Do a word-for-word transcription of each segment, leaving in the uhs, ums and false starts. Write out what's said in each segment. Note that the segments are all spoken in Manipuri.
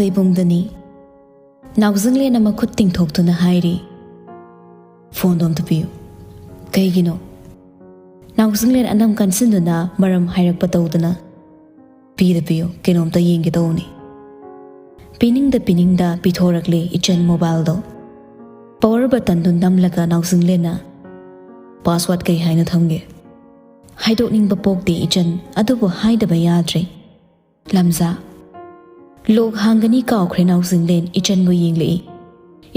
ꯂꯩꯕꯨꯡꯗꯅꯤ꯫ ꯅꯥꯎꯖꯤꯡꯂꯦꯟꯅ ꯃꯈꯨꯠ ꯇꯤꯡꯊꯣꯛꯇꯨꯅ ꯍꯥꯏꯔꯤ, "ꯐꯣꯟꯗꯣ ꯑꯝꯇ ꯄꯤꯌꯨ꯫" "ꯀꯩꯒꯤꯅꯣ?" ꯅꯥꯎꯖꯤꯡꯂꯦꯟ ꯑꯅꯝ ꯀꯟꯁꯤꯟꯗꯨꯅ ꯃꯔꯝ ꯍꯥꯏꯔꯛꯄ ꯇꯧꯗꯅ, "ꯄꯤꯗ ꯄꯤꯌꯨ, ꯀꯩꯅꯣꯝꯇ ꯌꯦꯡꯒꯦ ꯇꯧꯕꯅꯤ꯫" ꯄꯤꯅꯤꯡꯗ ꯄꯤꯅꯤꯡꯗ ꯄꯤꯊꯣꯔꯛꯂꯦ ꯏꯆꯟ ꯃꯣꯕꯥꯏꯜꯗꯣ꯫ ꯄꯋꯔ ꯕꯇꯟꯗꯨ ꯅꯝꯂꯒ ꯅꯥꯎꯖꯤꯡꯂꯦꯟꯅ, "ꯄꯥꯁꯋꯥꯔꯗ ꯀꯩ ꯍꯥꯏꯅ ꯊꯝꯒꯦ?" ꯍꯥꯏꯗꯣꯛꯅꯤꯡꯕ ꯄꯣꯛꯇꯦ ꯏꯆꯟ, ꯑꯗꯨꯕꯨ ꯍꯥꯏꯗꯕ ꯌꯥꯗ꯭ꯔꯦ꯫ "ꯂꯝꯖꯥ꯫" ꯂꯣꯛ ꯍꯥꯡꯒꯅꯤ ꯀꯥꯎꯈ꯭ꯔꯦ ꯅꯥꯎꯖꯤꯡꯂꯦꯟ ꯏꯆꯟꯕꯨ ꯌꯦꯡꯂꯛꯏ꯫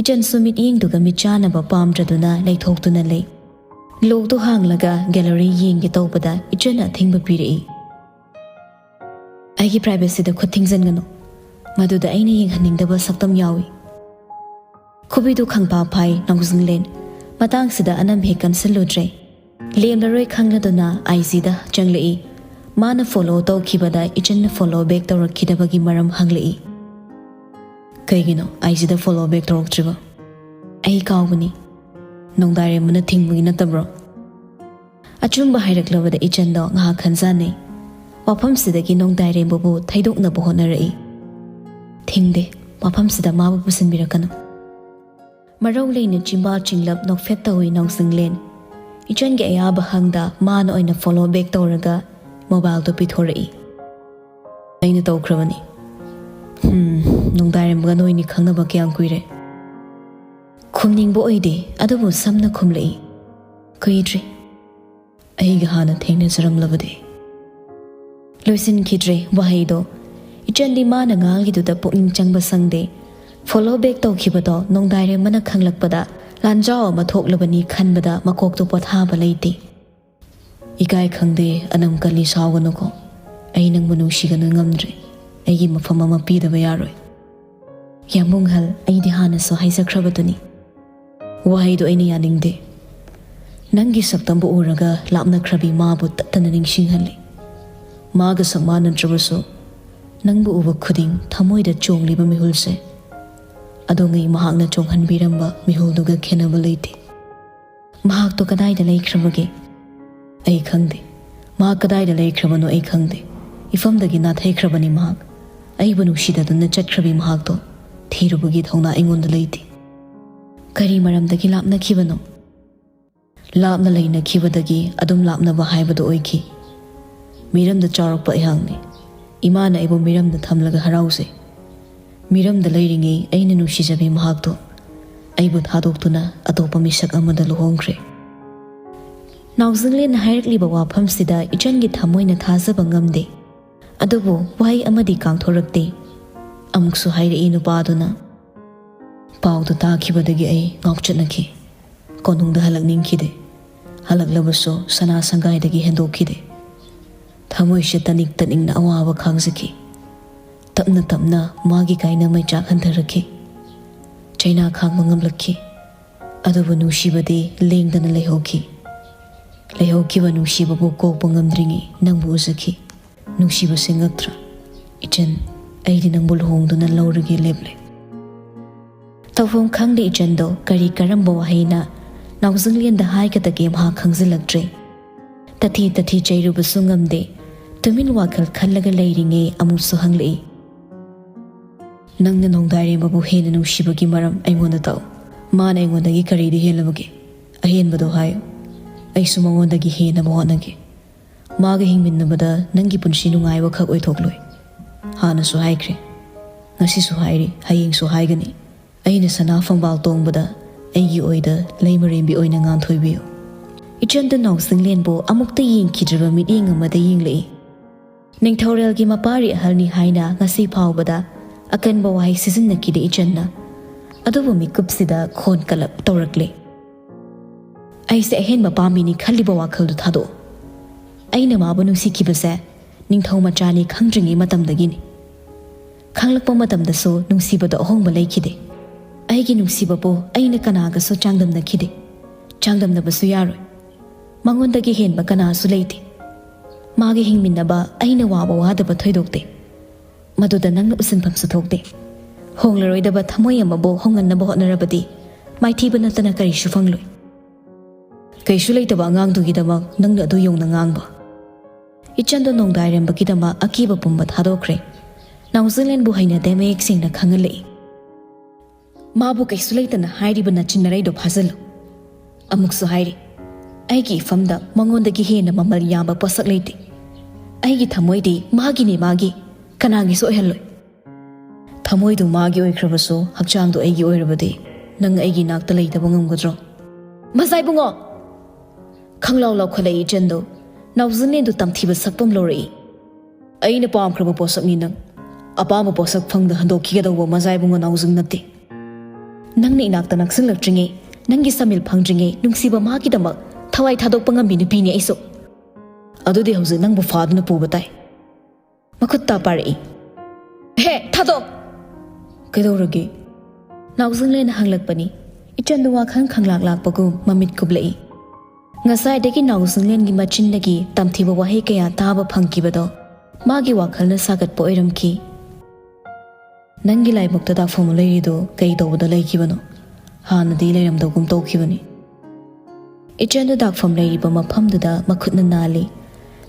ꯏꯆꯟꯁꯨ ꯃꯤꯠꯌꯦꯡꯗꯨꯒ ꯃꯤꯠꯆꯥꯟꯅꯕ ꯄꯥꯝꯗ꯭ꯔꯗꯨꯅ ꯂꯩꯊꯣꯛꯇꯨꯅ ꯂꯩ꯫ ꯂꯣꯛꯇꯨ ꯍꯥꯡꯂꯒ ꯒꯦꯂꯔꯤ ꯌꯦꯡꯒꯦ ꯇꯧꯕꯗ ꯏꯆꯟꯅ ꯑꯊꯤꯡꯕ ꯄꯤꯔꯛꯏ꯫ "ꯑꯩꯒꯤ ꯄ꯭ꯔꯥꯏꯚꯦꯁꯤꯗ ꯈꯨꯠ ꯊꯤꯡꯖꯤꯟꯒꯅꯨ꯫ ꯃꯗꯨꯗ ꯑꯩꯅ ꯌꯦꯡꯍꯟꯅꯤꯡꯗꯕ ꯁꯛꯇꯝ ꯌꯥꯎꯏ꯫" ꯈꯨꯕꯤꯗꯨ ꯈꯪꯐꯥ ꯐꯥꯏ ꯅꯥꯎꯖꯤꯡꯂꯦꯟ꯫ ꯃꯇꯥꯡꯁꯤꯗ ꯑꯅꯝ ꯍꯦꯛ ꯀꯟꯁꯤꯜꯂꯨꯗ꯭ꯔꯦ꯫ ꯂꯦꯝꯂꯔꯣꯏ ꯈꯪꯂꯗꯨꯅ ꯑꯥꯏ ꯖꯤꯗ ꯆꯪꯂꯛꯏ꯫ ꯃꯥꯅ ꯐꯣꯂꯣ ꯇꯧꯈꯤꯕꯗ ꯏꯆꯟꯅ ꯐꯣꯂꯣ ꯕꯦꯛ ꯇꯧꯔꯛꯈꯤꯗꯕꯒꯤ ꯃꯔꯝ ꯍꯪꯂꯛꯏ꯫ "ꯀꯩꯒꯤꯅꯣ ꯑꯥꯏ ꯖꯤꯗ ꯐꯣꯂꯣ ꯕꯦꯛ ꯇꯧꯔꯛꯇ꯭ꯔꯤꯕ?" "ꯑꯩ ꯀꯥꯎꯕꯅꯤ꯫ ꯅꯣꯡꯗꯥꯏꯔꯦꯝꯕꯅ ꯊꯤꯡꯕꯒꯤ ꯅꯠꯇꯕ꯭ꯔꯣ?" ꯑꯆꯨꯝꯕ ꯍꯥꯏꯔꯛꯂꯕꯗ ꯏꯆꯟꯗꯣ ꯉꯥꯏꯍꯥꯛ ꯈꯟꯖꯥꯟꯅꯩ꯫ ꯋꯥꯐꯝꯁꯤꯗꯒꯤ ꯅꯣꯡꯗꯥꯏꯔꯦꯝꯕꯕꯨ ꯊꯩꯗꯣꯛꯅꯕ ꯍꯣꯠꯅꯔꯛꯏ꯫ "ꯊꯤꯡꯗꯦ, ꯃꯐꯝꯁꯤꯗ ꯃꯥꯕꯨ ꯄꯨꯁꯤꯟꯕꯤꯔꯛꯀꯅꯨ꯫" ꯃꯔꯧ ꯂꯩꯅ ꯆꯤꯝꯕꯥꯜ ꯆꯤꯡꯂꯞ ꯅꯣꯛꯐꯦꯠ ꯇꯧꯏ ꯅꯥꯎꯖꯤꯡꯂꯦꯟ꯫ ꯏꯆꯟꯒꯤ ꯑꯌꯥꯕ ꯍꯪꯗ ꯃꯥꯅ ꯑꯣꯏꯅ ꯐꯣꯂꯣ ꯕꯦꯛ ꯇꯧꯔꯒ ꯃꯣꯕꯥꯏꯜꯗꯨ ꯄꯤꯊꯣꯔꯛꯏ꯫ "ꯑꯩꯅ ꯇꯧꯈ꯭ꯔꯕꯅꯤ꯫" "ꯍꯝ, ꯅꯣꯡꯗꯥꯏꯔꯦꯝꯕꯒ ꯅꯣꯏꯅꯤ ꯈꯪꯅꯕ ꯀꯌꯥꯝ ꯀꯨꯏꯔꯦ?" ꯈꯨꯝꯅꯤꯡꯕ ꯑꯣꯏꯗꯦ, ꯑꯗꯨꯕꯨ ꯁꯝꯅ ꯈꯨꯝꯂꯛꯏ꯫ "ꯀꯨꯏꯗ꯭ꯔꯤ꯫ ꯑꯩꯒ ꯍꯥꯟꯅ ꯊꯦꯡꯅꯖꯔꯝꯂꯕꯗꯤ꯫" ꯂꯣꯏꯁꯤꯟꯈꯤꯗ꯭ꯔꯦ ꯋꯥꯍꯩꯗꯣ꯫ ꯏꯆꯟꯗꯤ ꯃꯥꯅ ꯉꯥꯡꯂꯤꯗꯨꯗ ꯄꯨꯛꯅꯤꯡ ꯆꯪꯕ ꯁꯪꯗꯦ꯫ ꯐꯣꯂꯣ ꯕꯦꯛ ꯇꯧꯈꯤꯕꯗꯣ ꯅꯣꯡꯗꯥꯏꯔꯦꯝꯕꯅ ꯈꯪꯂꯛꯄꯗ ꯂꯥꯟꯖꯥꯎ ꯑꯃ ꯊꯣꯛꯂꯕꯅꯤ ꯈꯟꯕꯗ ꯃꯀꯣꯛꯇꯨ ꯄꯣꯊꯥꯕ ꯂꯩꯇꯦ꯫ "ꯏꯀꯥꯏ ꯈꯪꯗꯦ, ꯑꯅꯝ ꯀꯜꯂꯤ, ꯁꯥꯎꯒꯅꯨꯀꯣ꯫ ꯑꯩ ꯅꯪꯕꯨ ꯅꯨꯡꯁꯤꯒꯅꯨ ꯉꯝꯗ꯭ꯔꯦ꯫ ꯑꯩꯒꯤ ꯃꯐꯝ ꯑꯃ ꯄꯤꯗꯕ ꯌꯥꯔꯣꯏ꯫" "ꯌꯥꯝꯕꯨꯡꯍꯜ, ꯑꯩꯗꯤ ꯍꯥꯟꯅꯁꯨ ꯍꯥꯏꯖꯈ꯭ꯔꯕꯗꯨꯅꯤ꯫" ꯋꯥꯍꯩꯗꯨ ꯑꯩꯅ ꯌꯥꯅꯤꯡꯗꯦ꯫ ꯅꯪꯒꯤ ꯁꯛꯇꯝꯕꯨ ꯎꯔꯒ ꯂꯥꯞꯅꯈ꯭ꯔꯕꯤ ꯃꯥꯕꯨ ꯇꯠꯇꯅ ꯅꯤꯡꯁꯤꯡꯍꯜꯂꯤ꯫ ꯃꯥꯒ ꯁꯛ ꯃꯥꯟꯅꯗ꯭ꯔꯕꯁꯨ, ꯅꯪꯕꯨ ꯎꯕ ꯈꯨꯗꯤꯡ ꯊꯃꯣꯏꯗ ꯆꯣꯡꯂꯤꯕ ꯃꯤꯍꯨꯜꯁꯦ, ꯑꯗꯣꯉꯩ ꯃꯍꯥꯛꯅ ꯆꯣꯡꯍꯟꯕꯤꯔꯝꯕ ꯃꯤꯍꯨꯜꯗꯨꯒ ꯈꯦꯟꯅꯕ ꯂꯩꯇꯦ꯫ ꯃꯍꯥꯛꯇꯣ ꯀꯗꯥꯏꯗ ꯂꯩꯈ꯭ꯔꯕꯒꯦ? ꯑꯩ ꯈꯪꯗꯦ꯫ ꯃꯍꯥꯛ ꯀꯗꯥꯏꯗ ꯂꯩꯈ꯭ꯔꯕꯅꯣ ꯑꯩ ꯈꯪꯗꯦ꯫ ꯏꯐꯝꯗꯒꯤ ꯅꯥꯊꯩꯈ꯭ꯔꯕꯅꯤ ꯃꯍꯥꯛ꯫ ꯑꯩꯕꯨ ꯅꯨꯡꯁꯤꯗꯗꯨꯅ ꯆꯠꯈ꯭ꯔꯕꯤ ꯃꯍꯥꯛꯇꯣ ꯊꯤꯔꯨꯕꯒꯤ ꯊꯧꯅꯥ ꯑꯩꯉꯣꯟꯗ ꯂꯩꯇꯦ꯫ ꯀꯔꯤ ꯃꯔꯝꯗꯒꯤ ꯂꯥꯞꯅꯈꯤꯕꯅꯣ? ꯂꯥꯞꯅ ꯂꯩꯅꯈꯤꯕꯗꯒꯤ ꯑꯗꯨꯝ ꯂꯥꯞꯅꯕ ꯍꯥꯏꯕꯗꯨ ꯑꯣꯏꯈꯤ꯫ ꯃꯤꯔꯝꯗ ꯆꯥꯎꯔꯛꯄ ꯑꯩꯍꯥꯛꯅꯤ꯫ ꯏꯃꯥꯅ ꯑꯩꯕꯨ ꯃꯤꯔꯝꯗ ꯊꯝꯂꯒ ꯍꯔꯥꯎꯖꯩ꯫ ꯃꯤꯔꯝꯗ ꯂꯩꯔꯤꯉꯩ ꯑꯩꯅ ꯅꯨꯡꯁꯤꯖꯕꯤ ꯃꯍꯥꯛꯇꯣ ꯑꯩꯕꯨ ꯊꯥꯗꯣꯛꯇꯨꯅ ꯑꯇꯣꯞꯄ ꯃꯤꯁꯛ ꯑꯃꯗ ꯂꯨꯍꯣꯡꯈ꯭ꯔꯦ꯫ ꯅꯥꯎꯖꯤꯡꯂꯦꯟꯅ ꯍꯥꯏꯔꯛꯂꯤꯕ ꯋꯥꯐꯝꯁꯤꯗ ꯏꯆꯟꯒꯤ ꯊꯃꯣꯏꯅ ꯊꯥꯖꯕ ꯉꯝꯗꯦ꯫ ꯑꯗꯨꯕꯨ ꯋꯥꯍꯩ ꯑꯃꯗꯤ ꯀꯥꯡꯊꯣꯔꯛꯇꯦ꯫ ꯑꯃꯨꯛꯁꯨ ꯍꯥꯏꯔꯛꯏ ꯅꯨꯄꯥꯗꯨꯅ꯫ ꯄꯥꯎꯗꯨ ꯇꯥꯈꯤꯕꯗꯒꯤ ꯑꯩ ꯉꯥꯎꯆꯠꯅꯈꯤ꯫ ꯀꯣꯅꯨꯡꯗ ꯍꯜꯂꯛꯅꯤꯡꯈꯤꯗꯦ꯫ ꯍꯜꯂꯛꯂꯕꯁꯨ ꯁꯅꯥ ꯁꯪꯒꯥꯏꯗꯒꯤ ꯍꯦꯟꯗꯣꯛꯈꯤꯗꯦ꯫ ꯊꯃꯣꯏꯁꯦ ꯇꯅꯤꯛ ꯇꯅꯤꯛꯅ ꯑꯋꯥꯕ ꯈꯥꯡꯖꯈꯤ꯫ ꯇꯞꯅ ꯇꯞꯅ ꯃꯥꯒꯤ ꯀꯥꯏꯅ ꯃꯩꯆꯥꯛ ꯍꯟꯊꯔꯛꯈꯤ꯫ ꯆꯩꯅꯥ ꯈꯥꯡꯕ ꯉꯝꯂꯛꯈꯤ꯫ ꯑꯗꯨꯕꯨ ꯅꯨꯡꯁꯤꯕꯗꯤ ꯂꯦꯡꯗꯅ ꯂꯩꯍꯧꯈꯤ꯫ ꯂꯩꯍꯧꯈꯤꯕ ꯅꯨꯡꯁꯤꯕꯕꯨ ꯀꯣꯛꯄ ꯉꯝꯗ꯭ꯔꯤꯉꯩ ꯅꯪꯕꯨ ꯎꯖꯈꯤ꯫ ꯅꯨꯡꯁꯤꯕꯁꯦ ꯉꯛꯇ꯭ꯔꯥ? ꯏꯆꯟ, ꯑꯩꯗꯤ ꯅꯪꯕꯨ ꯂꯨꯍꯣꯡꯗꯨꯅ ꯂꯧꯔꯒꯦ ꯂꯦꯞꯂꯦ꯫ ꯇꯧꯐꯝ ꯈꯪꯗꯦ ꯏꯆꯟꯗꯣ ꯀꯔꯤ ꯀꯔꯝꯕ ꯋꯥꯍꯩꯅ ꯅꯥꯎꯖꯤꯡꯂꯦꯟꯗ ꯍꯥꯏꯒꯗꯒꯦ ꯃꯍꯥꯛ ꯈꯪꯖꯤꯜꯂꯛꯇ꯭ꯔꯦ꯫ ꯇꯊꯤ ꯇꯊꯤ ꯆꯩꯔꯨꯕꯁꯨ ꯉꯝꯗꯦ꯫ ꯇꯨꯃꯤꯟ ꯋꯥꯈꯜ ꯈꯜꯂꯒ ꯂꯩꯔꯤꯉꯩ ꯑꯃꯨꯛꯁꯨ ꯍꯪꯂꯛꯏ꯫ ꯅꯪꯅ ꯅꯣꯡꯗꯥꯏꯔꯦꯝꯕꯕꯨ ꯍꯦꯟꯅ ꯅꯨꯡꯁꯤꯕꯒꯤ ꯃꯔꯝ ꯑꯩꯉꯣꯟꯗ ꯇꯥꯛꯎ꯫ ꯃꯥꯅ ꯑꯩꯉꯣꯟꯗꯒꯤ ꯀꯔꯤꯗꯤ ꯍꯦꯜꯂꯕꯒꯦ? ꯑꯍꯦꯟꯕꯗꯣ ꯍꯥꯏꯌꯨ꯫ ꯑꯩꯁꯨ ꯃꯉꯣꯟꯗꯒꯤ ꯍꯦꯟꯅꯕ ꯍꯣꯠꯅꯒꯦ꯫ ꯃꯥꯒ ꯍꯤꯡꯃꯤꯟꯅꯕꯗ ꯅꯪꯒꯤ ꯄꯨꯟꯁꯤ ꯅꯨꯡꯉꯥꯏꯕ ꯈꯛ ꯑꯣꯏꯊꯣꯛꯂꯣꯏ꯫ ꯍꯥꯟꯅꯁꯨ ꯍꯥꯏꯈ꯭ꯔꯦ, ꯉꯁꯤꯁꯨ ꯍꯥꯏꯔꯤ, ꯍꯌꯦꯡꯁꯨ ꯍꯥꯏꯒꯅꯤ꯫ ꯑꯩꯅ ꯁꯅꯥ ꯐꯝꯕꯥꯜ ꯇꯣꯡꯕꯗ ꯑꯩꯒꯤ ꯑꯣꯏꯗ ꯂꯩꯃꯔꯦꯝꯕꯤ ꯑꯣꯏꯅ ꯉꯥꯟꯊꯣꯏꯕꯤꯌꯨ꯫ ꯏꯆꯟꯗ ꯅꯥꯎꯖꯤꯡꯂꯦꯟꯕꯨ ꯑꯃꯨꯛꯇ ꯌꯦꯡꯈꯤꯗ꯭ꯔꯤꯕ ꯃꯤꯠꯌꯦꯡ ꯑꯃꯗ ꯌꯦꯡꯂꯛꯏ꯫ ꯅꯤꯡꯊꯧꯔꯦꯜꯒꯤ ꯃꯄꯥꯔꯤ ꯑꯍꯜꯅꯤ ꯍꯥꯏꯅ ꯉꯁꯤ ꯐꯥꯎꯕꯗ ꯑꯀꯟꯕ ꯋꯥꯍꯩ ꯁꯤꯖꯤꯟꯅꯈꯤꯗꯦ ꯏꯆꯟꯅ꯫ ꯑꯗꯨꯕꯨ ꯃꯤꯀꯨꯞꯁꯤꯗ ꯈꯣꯟ ꯀꯂꯞ ꯇꯧꯔꯛꯂꯦ꯫ ꯑꯩꯁꯦ ꯑꯍꯦꯟꯕ ꯄꯥꯝꯃꯤꯅꯤ ꯈꯜꯂꯤꯕ ꯋꯥꯈꯜꯗꯨ ꯊꯥꯗꯣꯛꯑꯣ꯫ ꯑꯩꯅ ꯃꯥꯕꯨ ꯅꯨꯡꯁꯤꯈꯤꯕꯁꯦ ꯅꯤꯡꯊꯧ ꯃꯆꯥꯅꯤ ꯈꯪꯗ꯭ꯔꯤꯉꯩ ꯃꯇꯝꯗꯒꯤꯅꯤ꯫ ꯈꯪꯂꯛꯄ ꯃꯇꯝꯗꯁꯨ ꯅꯨꯡꯁꯤꯕꯗ ꯑꯍꯣꯡꯕ ꯂꯩꯈꯤꯗꯦ꯫ ꯑꯩꯒꯤ ꯅꯨꯡꯁꯤꯕꯕꯨ ꯑꯩꯅ ꯀꯅꯥꯒꯁꯨ ꯆꯥꯡꯗꯝꯅꯈꯤꯗꯦ꯫ ꯆꯥꯡꯗꯝꯅꯕꯁꯨ ꯌꯥꯔꯣꯏ꯫ ꯃꯉꯣꯟꯗꯒꯤ ꯍꯦꯟꯕ ꯀꯅꯥꯁꯨ ꯂꯩꯇꯦ꯫ ꯃꯥꯒ ꯍꯤꯡꯃꯤꯟꯅꯕ ꯑꯩꯅ ꯋꯥꯕ ꯋꯥꯗꯕ ꯊꯣꯏꯗꯣꯛꯇꯦ꯫ ꯃꯗꯨꯗ ꯅꯪꯅ ꯎꯁꯤꯟꯐꯝꯁꯨ ꯊꯣꯛꯇꯦ꯫ ꯍꯣꯡꯂꯔꯣꯏꯗꯕ ꯊꯃꯣꯏ ꯑꯃꯕꯨ ꯍꯣꯡꯍꯟꯅꯕ ꯍꯣꯠꯅꯔꯕꯗꯤ ꯃꯥꯏꯊꯤꯕ ꯅꯠꯇꯅ ꯀꯔꯤꯁꯨ ꯐꯪꯂꯣꯏ꯫ ꯀꯩꯁꯨ ꯂꯩꯇꯕ ꯑꯉꯥꯡꯗꯨꯒꯤꯗꯃꯛ ꯅꯪꯅ ꯑꯗꯨ ꯌꯧꯅ ꯉꯥꯡꯕ꯫ ꯏꯆꯟꯗꯣ ꯅꯣꯡꯗꯥꯏꯔꯦꯝꯕꯒꯤꯗꯃꯛ ꯑꯀꯤꯕ ꯄꯨꯝꯕ ꯊꯥꯗꯣꯛꯈ꯭ꯔꯦ꯫ ꯅꯥꯎꯖꯤꯂꯦꯟꯕꯨ ꯍꯩꯅꯗꯦ ꯃꯌꯦꯛ ꯁꯦꯡꯅ ꯈꯪꯍꯜꯂꯛꯏ꯫ ꯃꯥꯕꯨ ꯀꯩꯁꯨ ꯂꯩꯇꯅ ꯍꯥꯏꯔꯤꯕ ꯅꯆꯤꯟ ꯅꯔꯩꯗꯣ ꯐꯥꯖꯤꯜꯂꯨ꯫ ꯑꯃꯨꯛꯁꯨ ꯍꯥꯏꯔꯤ, ꯑꯩꯒꯤ ꯏꯐꯝꯗ ꯃꯉꯣꯟꯗꯒꯤ ꯍꯦꯟꯅ ꯃꯃꯜ ꯌꯥꯝꯕ ꯄꯣꯠꯁꯛ ꯂꯩꯇꯦ꯫ ꯑꯩꯒꯤ ꯊꯃꯣꯏꯗꯤ ꯃꯥꯒꯤꯅꯦ, ꯃꯥꯒꯤ, ꯀꯅꯥꯒꯤꯁꯨ ꯑꯣꯏꯍꯜꯂꯣꯏ꯫ ꯊꯃꯣꯏꯗꯨ ꯃꯥꯒꯤ ꯑꯣꯏꯈ꯭ꯔꯕꯁꯨ ꯍꯛꯆꯥꯡꯗꯨ ꯑꯩꯒꯤ ꯑꯣꯏꯔꯕꯗꯤ ꯅꯪ ꯑꯩꯒꯤ ꯅꯥꯛꯇ ꯂꯩꯇꯕ ꯉꯝꯒꯗ꯭ꯔꯣ? ꯃꯖꯥꯏꯕꯨꯡꯉꯣ! ꯈꯪꯂꯥꯎ ꯂꯥꯎꯈꯠꯂꯛꯏ ꯏꯆꯟꯗꯨ꯫ ꯅꯥꯎꯖꯤꯂꯦꯟꯗꯨ ꯇꯝꯊꯤꯕ ꯁꯛꯄꯝ ꯂꯧꯔꯛꯏ꯫ ꯑꯩꯅ ꯄꯥꯝꯈ꯭ꯔꯕ ꯄꯣꯠꯁꯛꯅꯤ ꯅꯪ꯫ ꯑꯄꯥꯝꯕ ꯄꯣꯠꯁꯛ ꯐꯪꯗ ꯍꯟꯗꯣꯛꯈꯤꯒꯗꯧꯕ ꯃꯖꯥꯏꯕꯨꯡꯉꯣ ꯅꯥꯎꯖꯤꯡ ꯅꯠꯇꯦ꯫ ꯅꯪꯅ ꯏꯅꯥꯛꯇ ꯅꯛꯁꯤꯜꯂꯛꯇ꯭ꯔꯤꯉꯩ, ꯅꯪꯒꯤ ꯁꯃꯤꯜ ꯐꯪꯗ꯭ꯔꯤꯉꯩ ꯅꯨꯡꯁꯤꯕ ꯃꯥꯒꯤꯗꯃꯛ ꯊꯋꯥꯏ ꯊꯥꯗꯣꯛꯄ ꯉꯝꯕꯤ ꯅꯨꯄꯤꯅꯤ ꯑꯩꯁꯨ꯫ ꯑꯗꯨꯗꯤ ꯍꯧꯖꯤꯛ ꯅꯪꯕꯨ ꯐꯥꯗꯨꯅ ꯄꯨꯕ ꯇꯥꯏ꯫ ꯃꯈꯨꯠ ꯇꯥ ꯄꯥꯔꯛꯏ꯫ ꯍꯦ, ꯊꯥꯗꯣꯛ! ꯀꯩꯗꯧꯔꯒꯦ? ꯅꯥꯎꯖꯤꯡꯂꯦꯟꯅ ꯍꯪꯂꯛꯄꯅꯤ꯫ ꯏꯆꯟꯗꯨ ꯋꯥꯈꯜ ꯈꯪꯂꯥꯛ ꯂꯥꯛꯄꯒꯨꯝ ꯃꯃꯤꯠ ꯀꯨꯞꯂꯛꯏ꯫ ꯉꯁꯥꯏꯗꯒꯤ ꯅꯥꯎꯖꯤꯡꯂꯦꯟꯒꯤ ꯃꯆꯤꯟꯗꯒꯤ ꯇꯝꯊꯤꯕ ꯋꯥꯍꯩ ꯀꯌꯥ ꯇꯥꯕ ꯐꯪꯈꯤꯕꯗꯣ ꯃꯥꯒꯤ ꯋꯥꯈꯜꯅ ꯁꯥꯒꯠꯄ ꯑꯣꯏꯔꯝꯈꯤ꯫ ꯅꯪꯒꯤ ꯂꯥꯏꯕꯛꯇ ꯗꯥꯛꯐꯝ ꯂꯩꯔꯤꯗꯨ ꯀꯩ ꯇꯧꯕꯗ ꯂꯩꯈꯤꯕꯅꯣ? ꯍꯥꯟꯅꯗꯤ ꯂꯩꯔꯝꯗꯒꯨꯝ ꯇꯧꯈꯤꯕꯅꯤ꯫ ꯏꯆꯟꯗꯨ ꯗꯥꯛꯐꯝ ꯂꯩꯔꯤꯕ ꯃꯐꯝꯗꯨꯗ ꯃꯈꯨꯠꯅ ꯅꯥꯜꯂꯤ꯫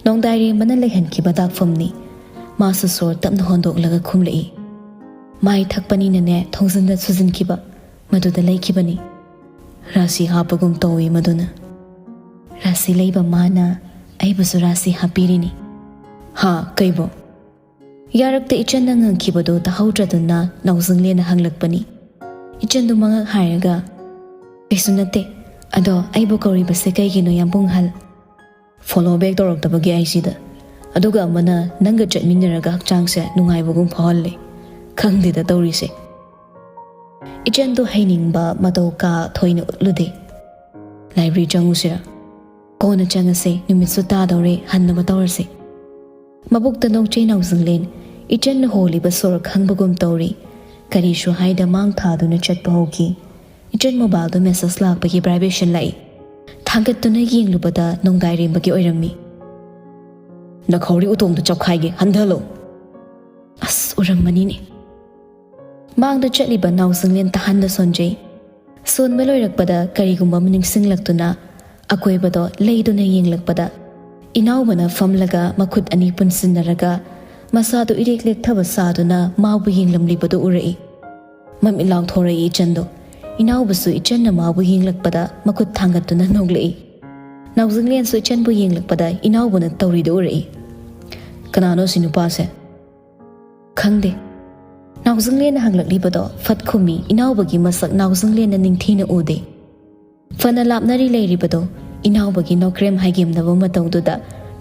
ꯅꯣꯡꯗꯥꯏꯔꯦꯝꯕꯅ ꯂꯩꯍꯟꯈꯤꯕ ꯗꯥꯛꯐꯝꯅꯤ꯫ ꯃꯥꯁꯨ ꯁꯣꯔ ꯇꯞꯅ ꯍꯣꯟꯗꯣꯛꯂꯒ ꯈꯨꯝꯂꯛꯏ꯫ ꯃꯥꯏ ꯊꯛꯄꯅꯤꯅꯅꯦ ꯊꯣꯡꯖꯤꯟꯗ ꯁꯨꯖꯤꯟꯈꯤꯕ, ꯃꯗꯨꯗ ꯂꯩꯈꯤꯕꯅꯤ꯫ ꯔꯥꯁꯤ ꯍꯥꯞꯄꯒꯨꯝ ꯇꯧꯏ ꯃꯗꯨꯅ꯫ ꯔꯥꯁꯤ ꯂꯩꯕ ꯃꯥꯅ ꯑꯩꯕꯨꯁꯨ ꯔꯥꯁꯤ ꯍꯥꯞꯄꯤꯔꯤꯅꯤ꯫ ꯍꯥ, ꯀꯩꯕꯣ? ꯌꯥꯔꯛꯇ ꯏꯆꯟꯅ ꯉꯪꯈꯤꯕꯗꯨ ꯇꯥꯍꯧꯗ꯭ꯔꯗꯨꯅ ꯅꯥꯎꯖꯤꯡꯂꯦꯟꯅ ꯍꯪꯂꯛꯄꯅꯤ꯫ ꯏꯆꯟꯗꯨ ꯃꯉꯛ ꯍꯥꯏꯔꯒ, "ꯀꯩꯁꯨ ꯅꯠꯇꯦ꯫ ꯑꯗꯣ ꯑꯩꯕꯨ ꯀꯧꯔꯤꯕꯁꯦ ꯀꯩꯒꯤꯅꯣ, ꯌꯥꯝꯕꯨꯡꯍꯜ?" "Follow bag ꯇꯧꯔꯛꯇꯕꯒꯤ ꯑꯩꯁꯤꯗ꯫ ꯑꯗꯨꯒ ꯑꯃꯅ ꯅꯪꯒ ꯆꯠꯃꯤꯟꯅꯔꯒ ꯍꯛꯆꯥꯡꯁꯦ ꯅꯨꯡꯉꯥꯏꯕꯒꯨꯝ ꯐꯥꯎꯍꯜꯂꯦ꯫ ꯈꯪꯗꯦꯗ ꯇꯧꯔꯤꯁꯦ꯫" ꯏꯆꯟꯗꯨ ꯍꯩꯅꯤꯡꯕ ꯃꯇꯧ ꯀꯥ ꯊꯣꯏꯅ ꯎꯠꯂꯨꯗꯦ꯫ "ꯂꯥꯏꯕ꯭ꯔꯦꯔꯤ ꯆꯪꯉꯨꯁꯤꯔꯥ?" "ꯀꯣꯟꯅ ꯆꯪꯉꯁꯦ, ꯅꯨꯃꯤꯠꯁꯨ ꯇꯥꯗꯧꯔꯦ, ꯍꯟꯅꯕ ꯇꯧꯔꯁꯦ꯫" ꯃꯕꯨꯛꯇ ꯅꯣꯛꯆꯩ ꯅꯥꯎꯖꯤꯡꯂꯦꯟ꯫ ꯏꯆꯟꯅ ꯍꯣꯜꯂꯤꯕ ꯁꯣꯔ ꯈꯪꯕꯒꯨꯝ ꯇꯧꯔꯤ꯫ ꯀꯔꯤꯁꯨ ꯍꯥꯏꯗ ꯃꯥꯡ ꯊꯥꯗꯨꯅ ꯆꯠꯄ ꯍꯧꯈꯤ꯫ ꯏꯆꯟ ꯃꯣꯕꯥꯏꯜꯗ ꯃꯦꯁꯦꯖ ꯂꯥꯛꯄꯒꯤ ꯚꯥꯏꯕ꯭ꯔꯦꯁꯟ ꯂꯥꯛꯏ꯫ ꯊꯥꯡꯒꯠꯇꯨꯅ ꯌꯦꯡꯂꯨꯕꯗ ꯅꯣꯡꯗꯥꯏꯔꯦꯝꯕꯒꯤ ꯑꯣꯏꯔꯝꯃꯤ꯫ "ꯅꯈꯧꯔꯤ ꯎꯇꯣꯡꯗꯨ ꯆꯞꯈꯥꯏꯒꯦ, ꯍꯟꯊꯍꯜꯂꯣ!" ꯑꯁ, ꯎꯔꯝꯃꯅꯤꯅꯦ꯫ ꯃꯥꯡꯗ ꯆꯠꯂꯤꯕ ꯅꯥꯎꯖꯤꯡꯂꯦꯟ ꯇꯥꯍꯟꯗ ꯁꯣꯟꯖꯩ꯫ ꯁꯣꯟꯕ ꯂꯣꯏꯔꯛꯄꯗ ꯀꯔꯤꯒꯨꯝꯕ ꯑꯃ ꯅꯤꯡꯁꯤꯡꯂꯛꯇꯨꯅ ꯑꯀꯣꯏꯕꯗꯣ ꯂꯩꯗꯨꯅ ꯌꯦꯡꯂꯛꯄꯗ ꯏꯅꯥꯎꯕꯅ ꯐꯝꯂꯒ ꯃꯈꯨꯠ ꯑꯅꯤ ꯄꯨꯟꯁꯤꯟꯅꯔꯒ ꯃꯁꯥꯗꯨ ꯏꯔꯦꯛ ꯂꯦꯛꯊꯕ ꯁꯥꯗꯨꯅ ꯃꯥꯕꯨ ꯌꯦꯡꯂꯝꯂꯤꯕꯗꯨ ꯎꯔꯛꯏ꯫ ꯃꯃꯤꯠ ꯂꯥꯎꯊꯣꯔꯛꯏ ꯏꯆꯟꯗꯨ꯫ ꯏꯅꯥꯎꯕꯁꯨ ꯏꯆꯟꯅ ꯃꯥꯕꯨ ꯌꯦꯡꯂꯛꯄꯗ ꯃꯈꯨꯠ ꯊꯥꯡꯒꯠꯇꯨꯅ ꯅꯣꯛꯂꯛꯏ꯫ ꯅꯥꯎꯖꯤꯡꯂꯦꯟꯁꯨ ꯏꯆꯟꯕꯨ ꯌꯦꯡꯂꯛꯄꯗ ꯏꯅꯥꯎꯕꯅ ꯇꯧꯔꯤꯗꯨ ꯎꯔꯛꯏ꯫ "ꯀꯅꯥꯅꯣ ꯁꯤ ꯅꯨꯄꯥꯁꯦ?" "ꯈꯪꯗꯦ꯫" ꯅꯥꯎꯖꯤꯡꯂꯦꯟꯅ ꯍꯪꯂꯛꯂꯤꯕꯗꯣ ꯐꯠ ꯈꯨꯝꯃꯤ ꯏꯅꯥꯎꯕꯒꯤ ꯃꯁꯛ ꯅꯥꯎꯖꯤꯡꯂꯦꯟꯅ ꯅꯤꯡꯊꯤꯅ ꯎꯗꯦ꯫ ꯐꯅ ꯂꯥꯞꯅꯔꯤ ꯂꯩꯔꯤꯕꯗꯣ ꯏꯅꯥꯎꯕꯒꯤ ꯅꯣꯀ꯭ꯔꯦꯝ ꯍꯥꯏꯒꯦꯝꯅꯕ ꯃꯇꯧꯗꯨꯗ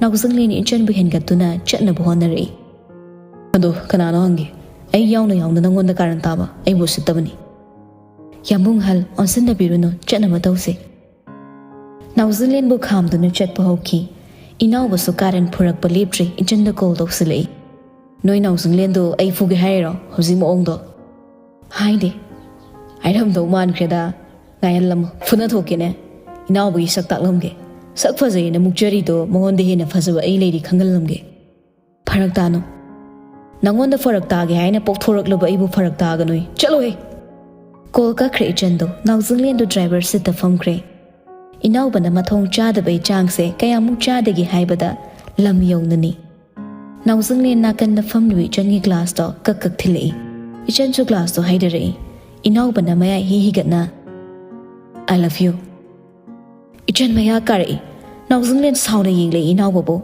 ꯅꯥꯎꯖꯤꯡꯂꯦꯟ ꯏꯆꯟꯕꯨ ꯍꯦꯟꯒꯠꯇꯨꯅ ꯆꯠꯅꯕ ꯍꯣꯠꯅꯔꯛꯏ꯫ "ꯑꯗꯣ ꯀꯅꯥꯅꯣ ꯍꯪꯒꯦ? ꯑꯩ ꯌꯥꯎꯅ ꯌꯥꯎꯅ ꯅꯪꯉꯣꯟꯗ ꯀꯥꯔꯟ ꯇꯥꯕ ꯑꯩꯕꯨ ꯎꯁꯤꯠꯇꯕꯅꯤ꯫" "ꯌꯥꯝꯕꯨꯡ ꯍꯜ ꯑꯣꯟꯁꯤꯟꯅꯕꯤꯔꯨꯅꯨ, ꯆꯠꯅꯕ ꯇꯧꯁꯤ꯫" ꯅꯥꯎꯖꯤꯡꯂꯦꯟꯕꯨ ꯈꯥꯝꯗꯨꯅ ꯆꯠꯄ ꯍꯧꯈꯤ꯫ ꯏꯅꯥꯎꯕꯁꯨ ꯀꯥꯔꯟ ꯐꯨꯔꯛꯄ ꯂꯦꯞꯇ꯭ꯔꯤ, ꯏꯆꯟꯗ ꯀꯣꯜ ꯇꯧꯁꯤꯜꯂꯛꯏ꯫ "ꯅꯣꯏ ꯅꯥꯎꯖꯤꯡꯂꯦꯟꯗꯣ ꯑꯩ ꯐꯨꯒꯦ ꯍꯥꯏꯔꯣ ꯍꯧꯖꯤꯛ ꯃꯑꯣꯡꯗꯣ?" "ꯍꯥꯏꯗꯦ꯫ ꯍꯥꯏꯔꯝꯗꯧ ꯃꯥꯟꯈ꯭ꯔꯦꯗ꯫ ꯉꯥꯏꯍꯜꯂꯝꯃꯣ, ꯐꯨꯅ ꯊꯣꯛꯀꯦꯅꯦ꯫ ꯏꯅꯥꯎꯕꯒꯤ ꯁꯛ ꯇꯥꯛꯂꯝꯒꯦ꯫ ꯁꯛ ꯐꯖꯩꯅ ꯃꯨꯛꯆꯔꯤꯗꯣ ꯃꯉꯣꯟꯗ ꯍꯦꯟꯅ ꯐꯖꯕ ꯑꯩ ꯂꯩꯔꯤ ꯈꯪꯍꯜꯂꯝꯒꯦ꯫" "ꯐꯔꯛ ꯇꯥꯅꯨ꯫ ꯅꯪꯉꯣꯟꯗ ꯐꯔꯛ ꯇꯥꯒꯦ ꯍꯥꯏꯅ ꯄꯣꯛꯊꯣꯔꯛꯂꯕ ꯑꯩꯕꯨ ꯐꯔꯛ ꯇꯥꯒꯅꯨꯏ꯫ ꯆꯠꯂꯣꯍꯦ!" ꯀꯣꯜ ꯀꯛꯈ꯭ꯔꯦ ꯏꯆꯟꯗꯣ꯫ ꯅꯥꯎꯖꯤꯡꯂꯦꯟꯗꯨ ꯗ꯭ꯔꯥꯏꯚꯔ ꯁꯤꯠꯇ ꯐꯝꯈ꯭ꯔꯦ꯫ ꯏꯅꯥꯎꯕꯅ ꯃꯊꯣꯡ ꯆꯥꯗꯕꯩ ꯆꯥꯡꯁꯦ ꯀꯌꯥꯃꯨꯛ ꯆꯥꯗꯒꯦ ꯍꯥꯏꯕꯗ ꯂꯝ ꯌꯧꯅꯅꯤ꯫ ꯅꯥꯎꯖꯤꯡꯂꯦꯟ ꯅꯥꯀꯟꯗ ꯐꯝꯂꯤꯕ ꯏꯆꯟꯒꯤ ꯒ꯭ꯂꯥꯁꯇꯣ ꯀꯛ ꯀꯛ ꯊꯤꯜꯂꯛꯏ꯫ ꯏꯆꯟꯁꯨ ꯒ꯭ꯂꯥꯁꯇꯣ ꯍꯩꯗꯔꯛꯏ꯫ ꯏꯅꯥꯎꯕꯅ ꯃꯌꯥꯏ ꯍꯤ ꯍꯤꯒꯠꯅ, "I love you꯫" ꯏꯆꯟ ꯃꯌꯥ ꯀꯥꯔꯛꯏ꯫ ꯅꯥꯎꯖꯤꯡꯂꯦꯟ ꯁꯥꯎꯅ ꯌꯦꯡꯂꯛꯏ ꯏꯅꯥꯎꯕꯕꯨ꯫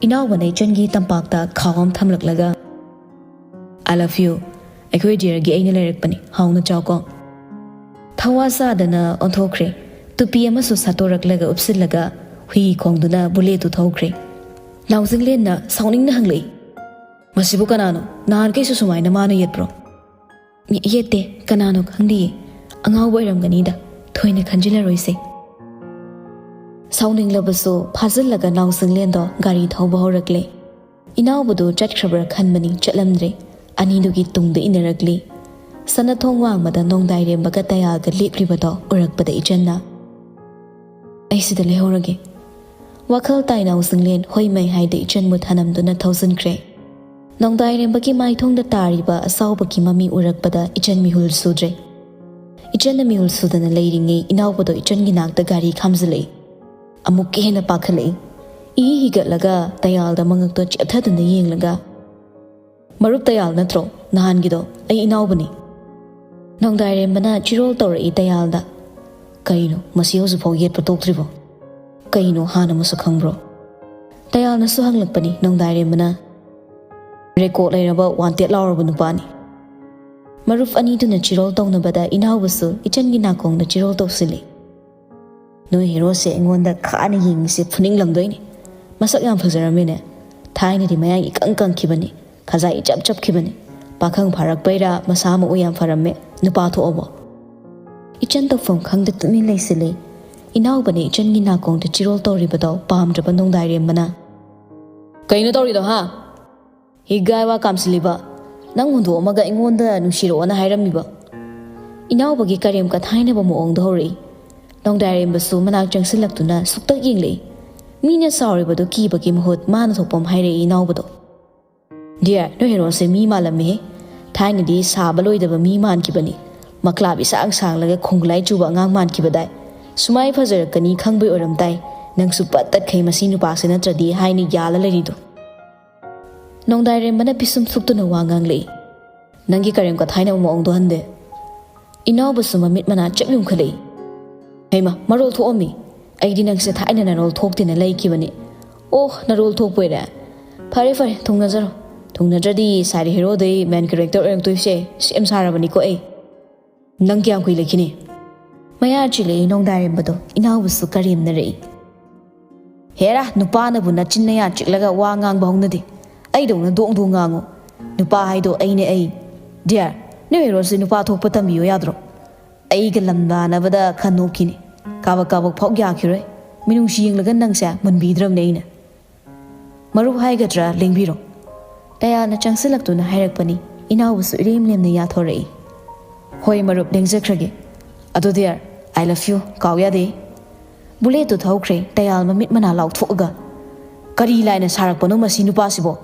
ꯏꯅꯥꯎꯕꯅ ꯏꯆꯟꯒꯤ ꯇꯝꯄꯥꯛꯇ ꯈꯥꯎ ꯑꯃ ꯊꯝꯂꯛꯂꯒ, "I love you꯫ ꯑꯩꯈꯣꯏ ꯗꯤꯌꯔꯒꯤ ꯑꯩꯅ ꯂꯩꯔꯛꯄꯅꯤ, ꯍꯥꯎꯅ ꯆꯥꯎꯀꯣ꯫" ꯊꯋꯥ ꯁꯥꯗꯅ ꯑꯣꯟꯊꯣꯛꯈ꯭ꯔꯦ꯫ ꯇꯨꯄꯤ ꯑꯃꯁꯨ ꯁꯥꯠꯇꯣꯔꯛꯂꯒ ꯎꯞꯁꯤꯜꯂꯒ ꯍꯨꯏ ꯈꯣꯡꯗꯨꯅ ꯕꯨꯂꯦꯠꯇꯨ ꯊꯧꯈ꯭ꯔꯦ꯫ ꯅꯥꯎꯖꯤꯡꯂꯦꯟꯅ ꯁꯥꯎꯅꯤꯡꯅ ꯍꯪꯂꯛꯏ, "ꯃꯁꯤꯕꯨ ꯀꯅꯥꯅꯣ? ꯅꯍꯥꯟꯈꯩꯁꯨ ꯁꯨꯃꯥꯏꯅ ꯃꯥꯅ ꯌꯦꯠꯄ꯭ꯔꯣ?" "ꯌꯦ-, ꯌꯦꯠꯇꯦ, ꯀꯅꯥꯅꯣ ꯈꯪꯗꯤꯌꯦ꯫ ꯑꯉꯥꯎꯕ ꯑꯣꯏꯔꯝꯒꯅꯤꯗ, ꯊꯣꯏꯅ ꯈꯟꯖꯤꯜꯂꯔꯣꯏꯁꯦ꯫" ꯁꯥꯎꯅꯤꯡꯂꯕꯁꯨ ꯐꯥꯖꯤꯜꯂꯒ ꯅꯥꯎꯖꯤꯡꯂꯦꯟꯗꯣ ꯒꯥꯔꯤ ꯊꯧꯕ ꯍꯧꯔꯛꯂꯦ꯫ ꯏꯅꯥꯎꯕꯗꯨ ꯆꯠꯈ꯭ꯔꯕ꯭ꯔꯥ ꯈꯟꯕꯅꯤ, ꯆꯠꯂꯝꯗ꯭ꯔꯦ꯫ ꯑꯅꯤꯗꯨꯒꯤ ꯇꯨꯡꯗ ꯏꯟꯅꯔꯛꯂꯤ꯫ ꯁꯅꯥꯊꯣꯡ ꯋꯥꯡꯃꯗ ꯅꯣꯡꯗꯥꯏꯔꯦꯝꯕꯒ ꯇꯌꯥꯜꯒ ꯂꯦꯞꯂꯤꯕꯗꯣ ꯎꯔꯛꯄꯗ ꯏꯆꯟꯅ, "ꯑꯩ ꯁꯤꯗ ꯂꯩꯍꯧꯔꯒꯦ꯫" ꯋꯥꯈꯜ ꯇꯥꯏ ꯅꯥꯎꯖꯤꯡꯂꯦꯟ ꯍꯣꯏ ꯃꯩ ꯍꯥꯏꯗ ꯏꯆꯟꯕꯨ ꯊꯅꯝꯗꯨꯅ ꯊꯧꯖꯤꯟꯈ꯭ꯔꯦ꯫ ꯅꯣꯡꯗꯥꯏꯔꯦꯝꯕꯒꯤ ꯃꯥꯏꯊꯣꯡꯗ ꯇꯥꯔꯤꯕ ꯑꯁꯥꯎꯕꯒꯤ ꯃꯃꯤ ꯎꯔꯛꯄꯗ ꯏꯆꯟ ꯃꯤꯍꯨꯜ ꯁꯨꯗ꯭ꯔꯦ꯫ ꯏꯆꯟꯅ ꯃꯤꯍꯨꯜ ꯁꯨꯗꯅ ꯂꯩꯔꯤꯉꯩ ꯏꯅꯥꯎꯕꯗꯣ ꯏꯆꯟꯒꯤ ꯅꯥꯛꯇ ꯒꯥꯔꯤ ꯈꯥꯝꯖꯤꯜꯂꯛꯏ꯫ ꯑꯃꯨꯛꯀ ꯍꯦꯟꯅ ꯄꯥꯈꯠꯂꯛꯏ꯫ ꯏ ꯍꯤꯒꯠꯂꯒ ꯇꯌꯥꯜꯗ ꯃꯉꯛꯇꯣ ꯆꯦꯞꯊꯗꯨꯅ ꯌꯦꯡꯂꯒ, "ꯃꯔꯨꯞ ꯇꯌꯥꯜ ꯅꯠꯇ꯭ꯔꯣ ꯅꯍꯥꯟꯒꯤꯗꯣ? ꯑꯩ ꯏꯅꯥꯎꯕꯅꯤ꯫" ꯅꯣꯡꯗꯥꯏꯔꯦꯝꯕꯅ ꯆꯤꯔꯣꯜ ꯇꯧꯔꯛꯏ ꯇꯌꯥꯜꯗ꯫ "ꯀꯩꯅꯣ, ꯃꯁꯤ ꯍꯧꯖꯤꯛꯐꯥꯎ ꯌꯦꯠꯄ ꯇꯣꯛꯇ꯭ꯔꯤꯕꯣ? ꯀꯩꯅꯣ, ꯍꯥꯟꯅ ꯃꯁꯛ ꯈꯪꯕ꯭ꯔꯣ?" ꯇꯌꯥꯜꯅꯁꯨ ꯍꯪꯂꯛꯄꯅꯤ ꯅꯣꯡꯗꯥꯏꯔꯦꯝꯕꯅ꯫ "ꯔꯦꯀꯣꯔꯗ ꯂꯩꯔꯕ, ꯋꯥꯟꯇꯦꯗ ꯂꯥꯎꯔꯕ ꯅꯨꯄꯥꯅꯤ꯫" ꯃꯔꯨꯞ ꯑꯅꯤꯗꯨꯅ ꯆꯤꯔꯣꯜ ꯇꯧꯅꯕꯗ ꯏꯅꯥꯎꯕꯁꯨ ꯏꯆꯟꯒꯤ ꯅꯥꯀꯣꯡꯗ ꯆꯤꯔꯣꯜ ꯇꯧꯁꯤꯜꯂꯤ꯫ "ꯅꯣꯏ ꯍꯦꯔꯣꯁꯦ ꯑꯩꯉꯣꯟꯗ ꯈꯥꯅ ꯌꯦꯡꯉꯤꯁꯦ ꯐꯨꯅꯤꯡꯂꯝꯗꯣꯏꯅꯤ꯫ ꯃꯁꯛ ꯌꯥꯝ ꯐꯖꯔꯝꯃꯤꯅꯦ꯫ ꯊꯥꯏꯅꯗꯤ ꯃꯌꯥꯡ ꯏꯀꯪ ꯀꯪꯈꯤꯕꯅꯤ, ꯈꯖꯥꯏ ꯏꯆꯞ ꯆꯞꯈꯤꯕꯅꯤ꯫ ꯄꯥꯈꯪ ꯐꯥꯔꯛꯄꯩꯔꯥ ꯃꯁꯥ ꯃꯎ ꯌꯥꯝ ꯐꯔꯝꯃꯦ꯫ ꯅꯨꯄꯥ ꯊꯣꯛꯑꯕꯣ?" ꯏꯆꯟ ꯇꯧꯐꯝ ꯈꯪꯗ ꯇꯨꯃꯤꯟ ꯂꯩꯁꯤꯜꯂꯤ꯫ ꯏꯅꯥꯎꯕꯅ ꯏꯆꯟꯒꯤ ꯅꯥꯀꯣꯡꯗ ꯆꯤꯔꯣꯜ ꯇꯧꯔꯤꯕꯗꯣ ꯄꯥꯝꯗ꯭ꯔꯕ ꯅꯣꯡꯗꯥꯏꯔꯦꯝꯕꯅ꯫ "ꯀꯩꯅꯣ ꯇꯧꯔꯤꯗꯣ, ꯍꯥ? ꯍꯤꯒꯥꯏ ꯋꯥ ꯀꯥꯝꯁꯤꯜꯂꯤꯕ? ꯅꯪ ꯍꯨꯟꯗꯣꯛꯑꯝꯃꯒ ꯑꯩꯉꯣꯟꯗ ꯅꯨꯡꯁꯤꯔꯛꯑꯣꯅ ꯍꯥꯏꯔꯝꯃꯤꯕ?" ꯏꯅꯥꯎꯕꯒꯤ ꯀꯔꯦꯝ ꯀꯊꯥꯏꯅꯕ ꯃꯑꯣꯡꯗ ꯍꯧꯔꯛꯏ꯫ ꯅꯣꯡꯗꯥꯏꯔꯦꯝꯕꯁꯨ ꯃꯅꯥꯛ ꯆꯪꯁꯤꯜꯂꯛꯇꯨꯅ ꯁꯨꯛꯇꯛ ꯌꯦꯡꯂꯛꯏ꯫ ꯃꯤꯅ ꯁꯥꯎꯔꯤꯕꯗꯣ ꯀꯤꯕꯒꯤ ꯃꯍꯨꯠ ꯃꯥꯅ ꯊꯣꯛꯄ ꯑꯃ ꯍꯥꯏꯔꯛꯏ ꯏꯅꯥꯎꯕꯗꯣ꯫ "ꯗꯤꯌꯔ, ꯅꯣꯏ ꯍꯦꯔꯣꯁꯦ ꯃꯤ ꯃꯥꯜꯂꯝꯃꯦꯍꯦ꯫ ꯊꯥꯏꯅꯗꯤ ꯁꯥꯕ ꯂꯣꯏꯗꯕ ꯃꯤ ꯃꯥꯟꯈꯤꯕꯅꯤ꯫ ꯃꯀ꯭ꯂꯥꯞ ꯏꯁꯥꯡ ꯁꯥꯡꯂꯒ ꯈꯣꯡꯒꯨꯂꯥꯏ ꯆꯨꯕ ꯑꯉꯥꯡ ꯃꯥꯟꯈꯤꯕꯗꯥꯏ꯫ ꯁꯨꯃꯥꯏ ꯐꯖꯔꯛꯀꯅꯤ ꯈꯪꯕꯩ ꯑꯣꯏꯔꯝꯗꯥꯏ꯫ ꯅꯪꯁꯨ ꯄꯠ ꯇꯠꯈꯩ ꯃꯁꯤ ꯅꯨꯄꯥꯁꯦ ꯅꯠꯇ꯭ꯔꯗꯤ ꯍꯥꯏꯅ ꯌꯥꯜꯂ ꯂꯩꯔꯤꯗꯣ꯫" ꯅꯣꯡꯗꯥꯏꯔꯦꯝꯕꯅ ꯄꯤꯁꯨꯝ ꯁꯨꯛꯇꯨꯅ ꯋꯥ ꯉꯥꯡꯂꯛꯏ꯫ "ꯅꯪꯒꯤ ꯀꯔꯦꯝ ꯀꯊꯥꯏꯅꯕ ꯃꯑꯣꯡꯗꯣ ꯍꯟꯗꯦ꯫" ꯏꯅꯥꯎꯕꯁꯨ ꯃꯃꯤꯠ ꯃꯅꯥ ꯆꯦꯛ ꯌꯨꯝꯈꯠꯂꯛꯏ꯫ "ꯍꯩꯃ, ꯃꯔꯣꯜ ꯊꯣꯛꯑꯝꯃꯤ꯫ ꯑꯩꯗꯤ ꯅꯪꯁꯦ ꯊꯥꯏꯅ ꯅꯔꯣꯜ ꯊꯣꯛꯇꯦꯅ ꯂꯩꯈꯤꯕꯅꯤ꯫ ꯑꯣ, ꯅꯔꯣꯜ ꯊꯣꯛꯄ ꯑꯣꯏꯔꯦ꯫ ꯐꯔꯦ, ꯐꯔꯦ, ꯊꯨꯡꯅꯖꯔꯣ꯫ ꯊꯨꯡꯅꯗ꯭ꯔꯗꯤ ꯁꯥꯏꯗ ꯍꯦꯔꯣꯗꯩ ꯃꯦꯟ ꯀꯦꯔꯦꯛꯇꯔ ꯑꯣꯏꯔꯛꯇꯣꯏꯁꯦ ꯁꯦꯝ ꯁꯥꯔꯕꯅꯤꯀꯣ ꯑꯩ꯫" "ꯅꯪ ꯀꯌꯥꯝ ꯀꯨꯏ ꯂꯩꯈꯤꯅꯤ?" ꯃꯌꯥ ꯆꯤꯜꯂꯛꯏ ꯅꯣꯡꯗꯥꯏꯔꯦꯝꯕꯗꯣ ꯏꯅꯥꯎꯕꯁꯨ ꯀꯔꯦꯝꯅꯔꯛꯏ꯫ "ꯍꯦꯔꯥ, ꯅꯨꯄꯥꯅꯕꯨ ꯅꯆꯤꯟ ꯅꯌꯥ ꯆꯤꯛꯂꯒ ꯋꯥ ꯉꯥꯡꯕ ꯍꯧꯅꯗꯦ꯫ ꯑꯩꯗꯧꯅ ꯗꯣꯡ ꯗꯣꯡ ꯉꯥꯡꯉꯨ꯫ ꯅꯨꯄꯥ ꯍꯥꯏꯗꯣ ꯑꯩꯅꯦ ꯑꯩ꯫ ꯗꯤꯌꯔ, ꯅꯣꯏ ꯍꯦꯔꯣꯁꯦ ꯅꯨꯄꯥ ꯊꯣꯛꯄ ꯇꯝꯕꯤꯌꯣ ꯌꯥꯗ꯭ꯔꯣ? ꯑꯩꯒ ꯂꯝꯕꯥꯅꯕꯗ ꯈꯟ ꯅꯣꯛꯈꯤꯅꯤ꯫ ꯀꯥꯕꯛ ꯀꯥꯕꯛ ꯐꯥꯎ ꯌꯥꯈꯤꯔꯣꯏ꯫ ꯃꯤꯅꯨꯡꯁꯤ ꯌꯦꯡꯂꯒ ꯅꯪꯁꯦ ꯃꯨꯟꯕꯤꯗ꯭ꯔꯕꯅꯦ ꯑꯩꯅ꯫ ꯃꯔꯨꯞ ꯍꯥꯏꯒꯗ꯭ꯔꯥ, ꯂꯦꯡꯕꯤꯔꯣ꯫" ꯇꯌꯥꯜꯅ ꯆꯪꯁꯤꯜꯂꯛꯇꯨꯅ ꯍꯥꯏꯔꯛꯄꯅꯤ꯫ ꯏꯅꯥꯎꯕꯁꯨ ꯏꯔꯦꯝ ꯂꯦꯝꯅ ꯌꯥꯊꯣꯔꯛꯏ꯫ "ꯍꯣꯏ ꯃꯔꯨꯞ, ꯂꯦꯡꯖꯈ꯭ꯔꯒꯦ꯫ ꯑꯗꯣ ꯗꯤꯌꯔ, I love you, ꯀꯥꯎ ꯌꯥꯗꯦ꯫" ꯕꯨꯂꯦꯠꯇꯨ ꯊꯧꯈ꯭ꯔꯦ꯫ ꯇꯌꯥꯜ ꯃꯃꯤꯠ ꯃꯅꯥ ꯂꯥꯎꯊꯣꯛꯑꯒ, "ꯀꯔꯤ ꯂꯥꯏꯅ ꯁꯥꯔꯛꯄꯅꯣ ꯃꯁꯤ ꯅꯨꯄꯥꯁꯤꯕꯣ?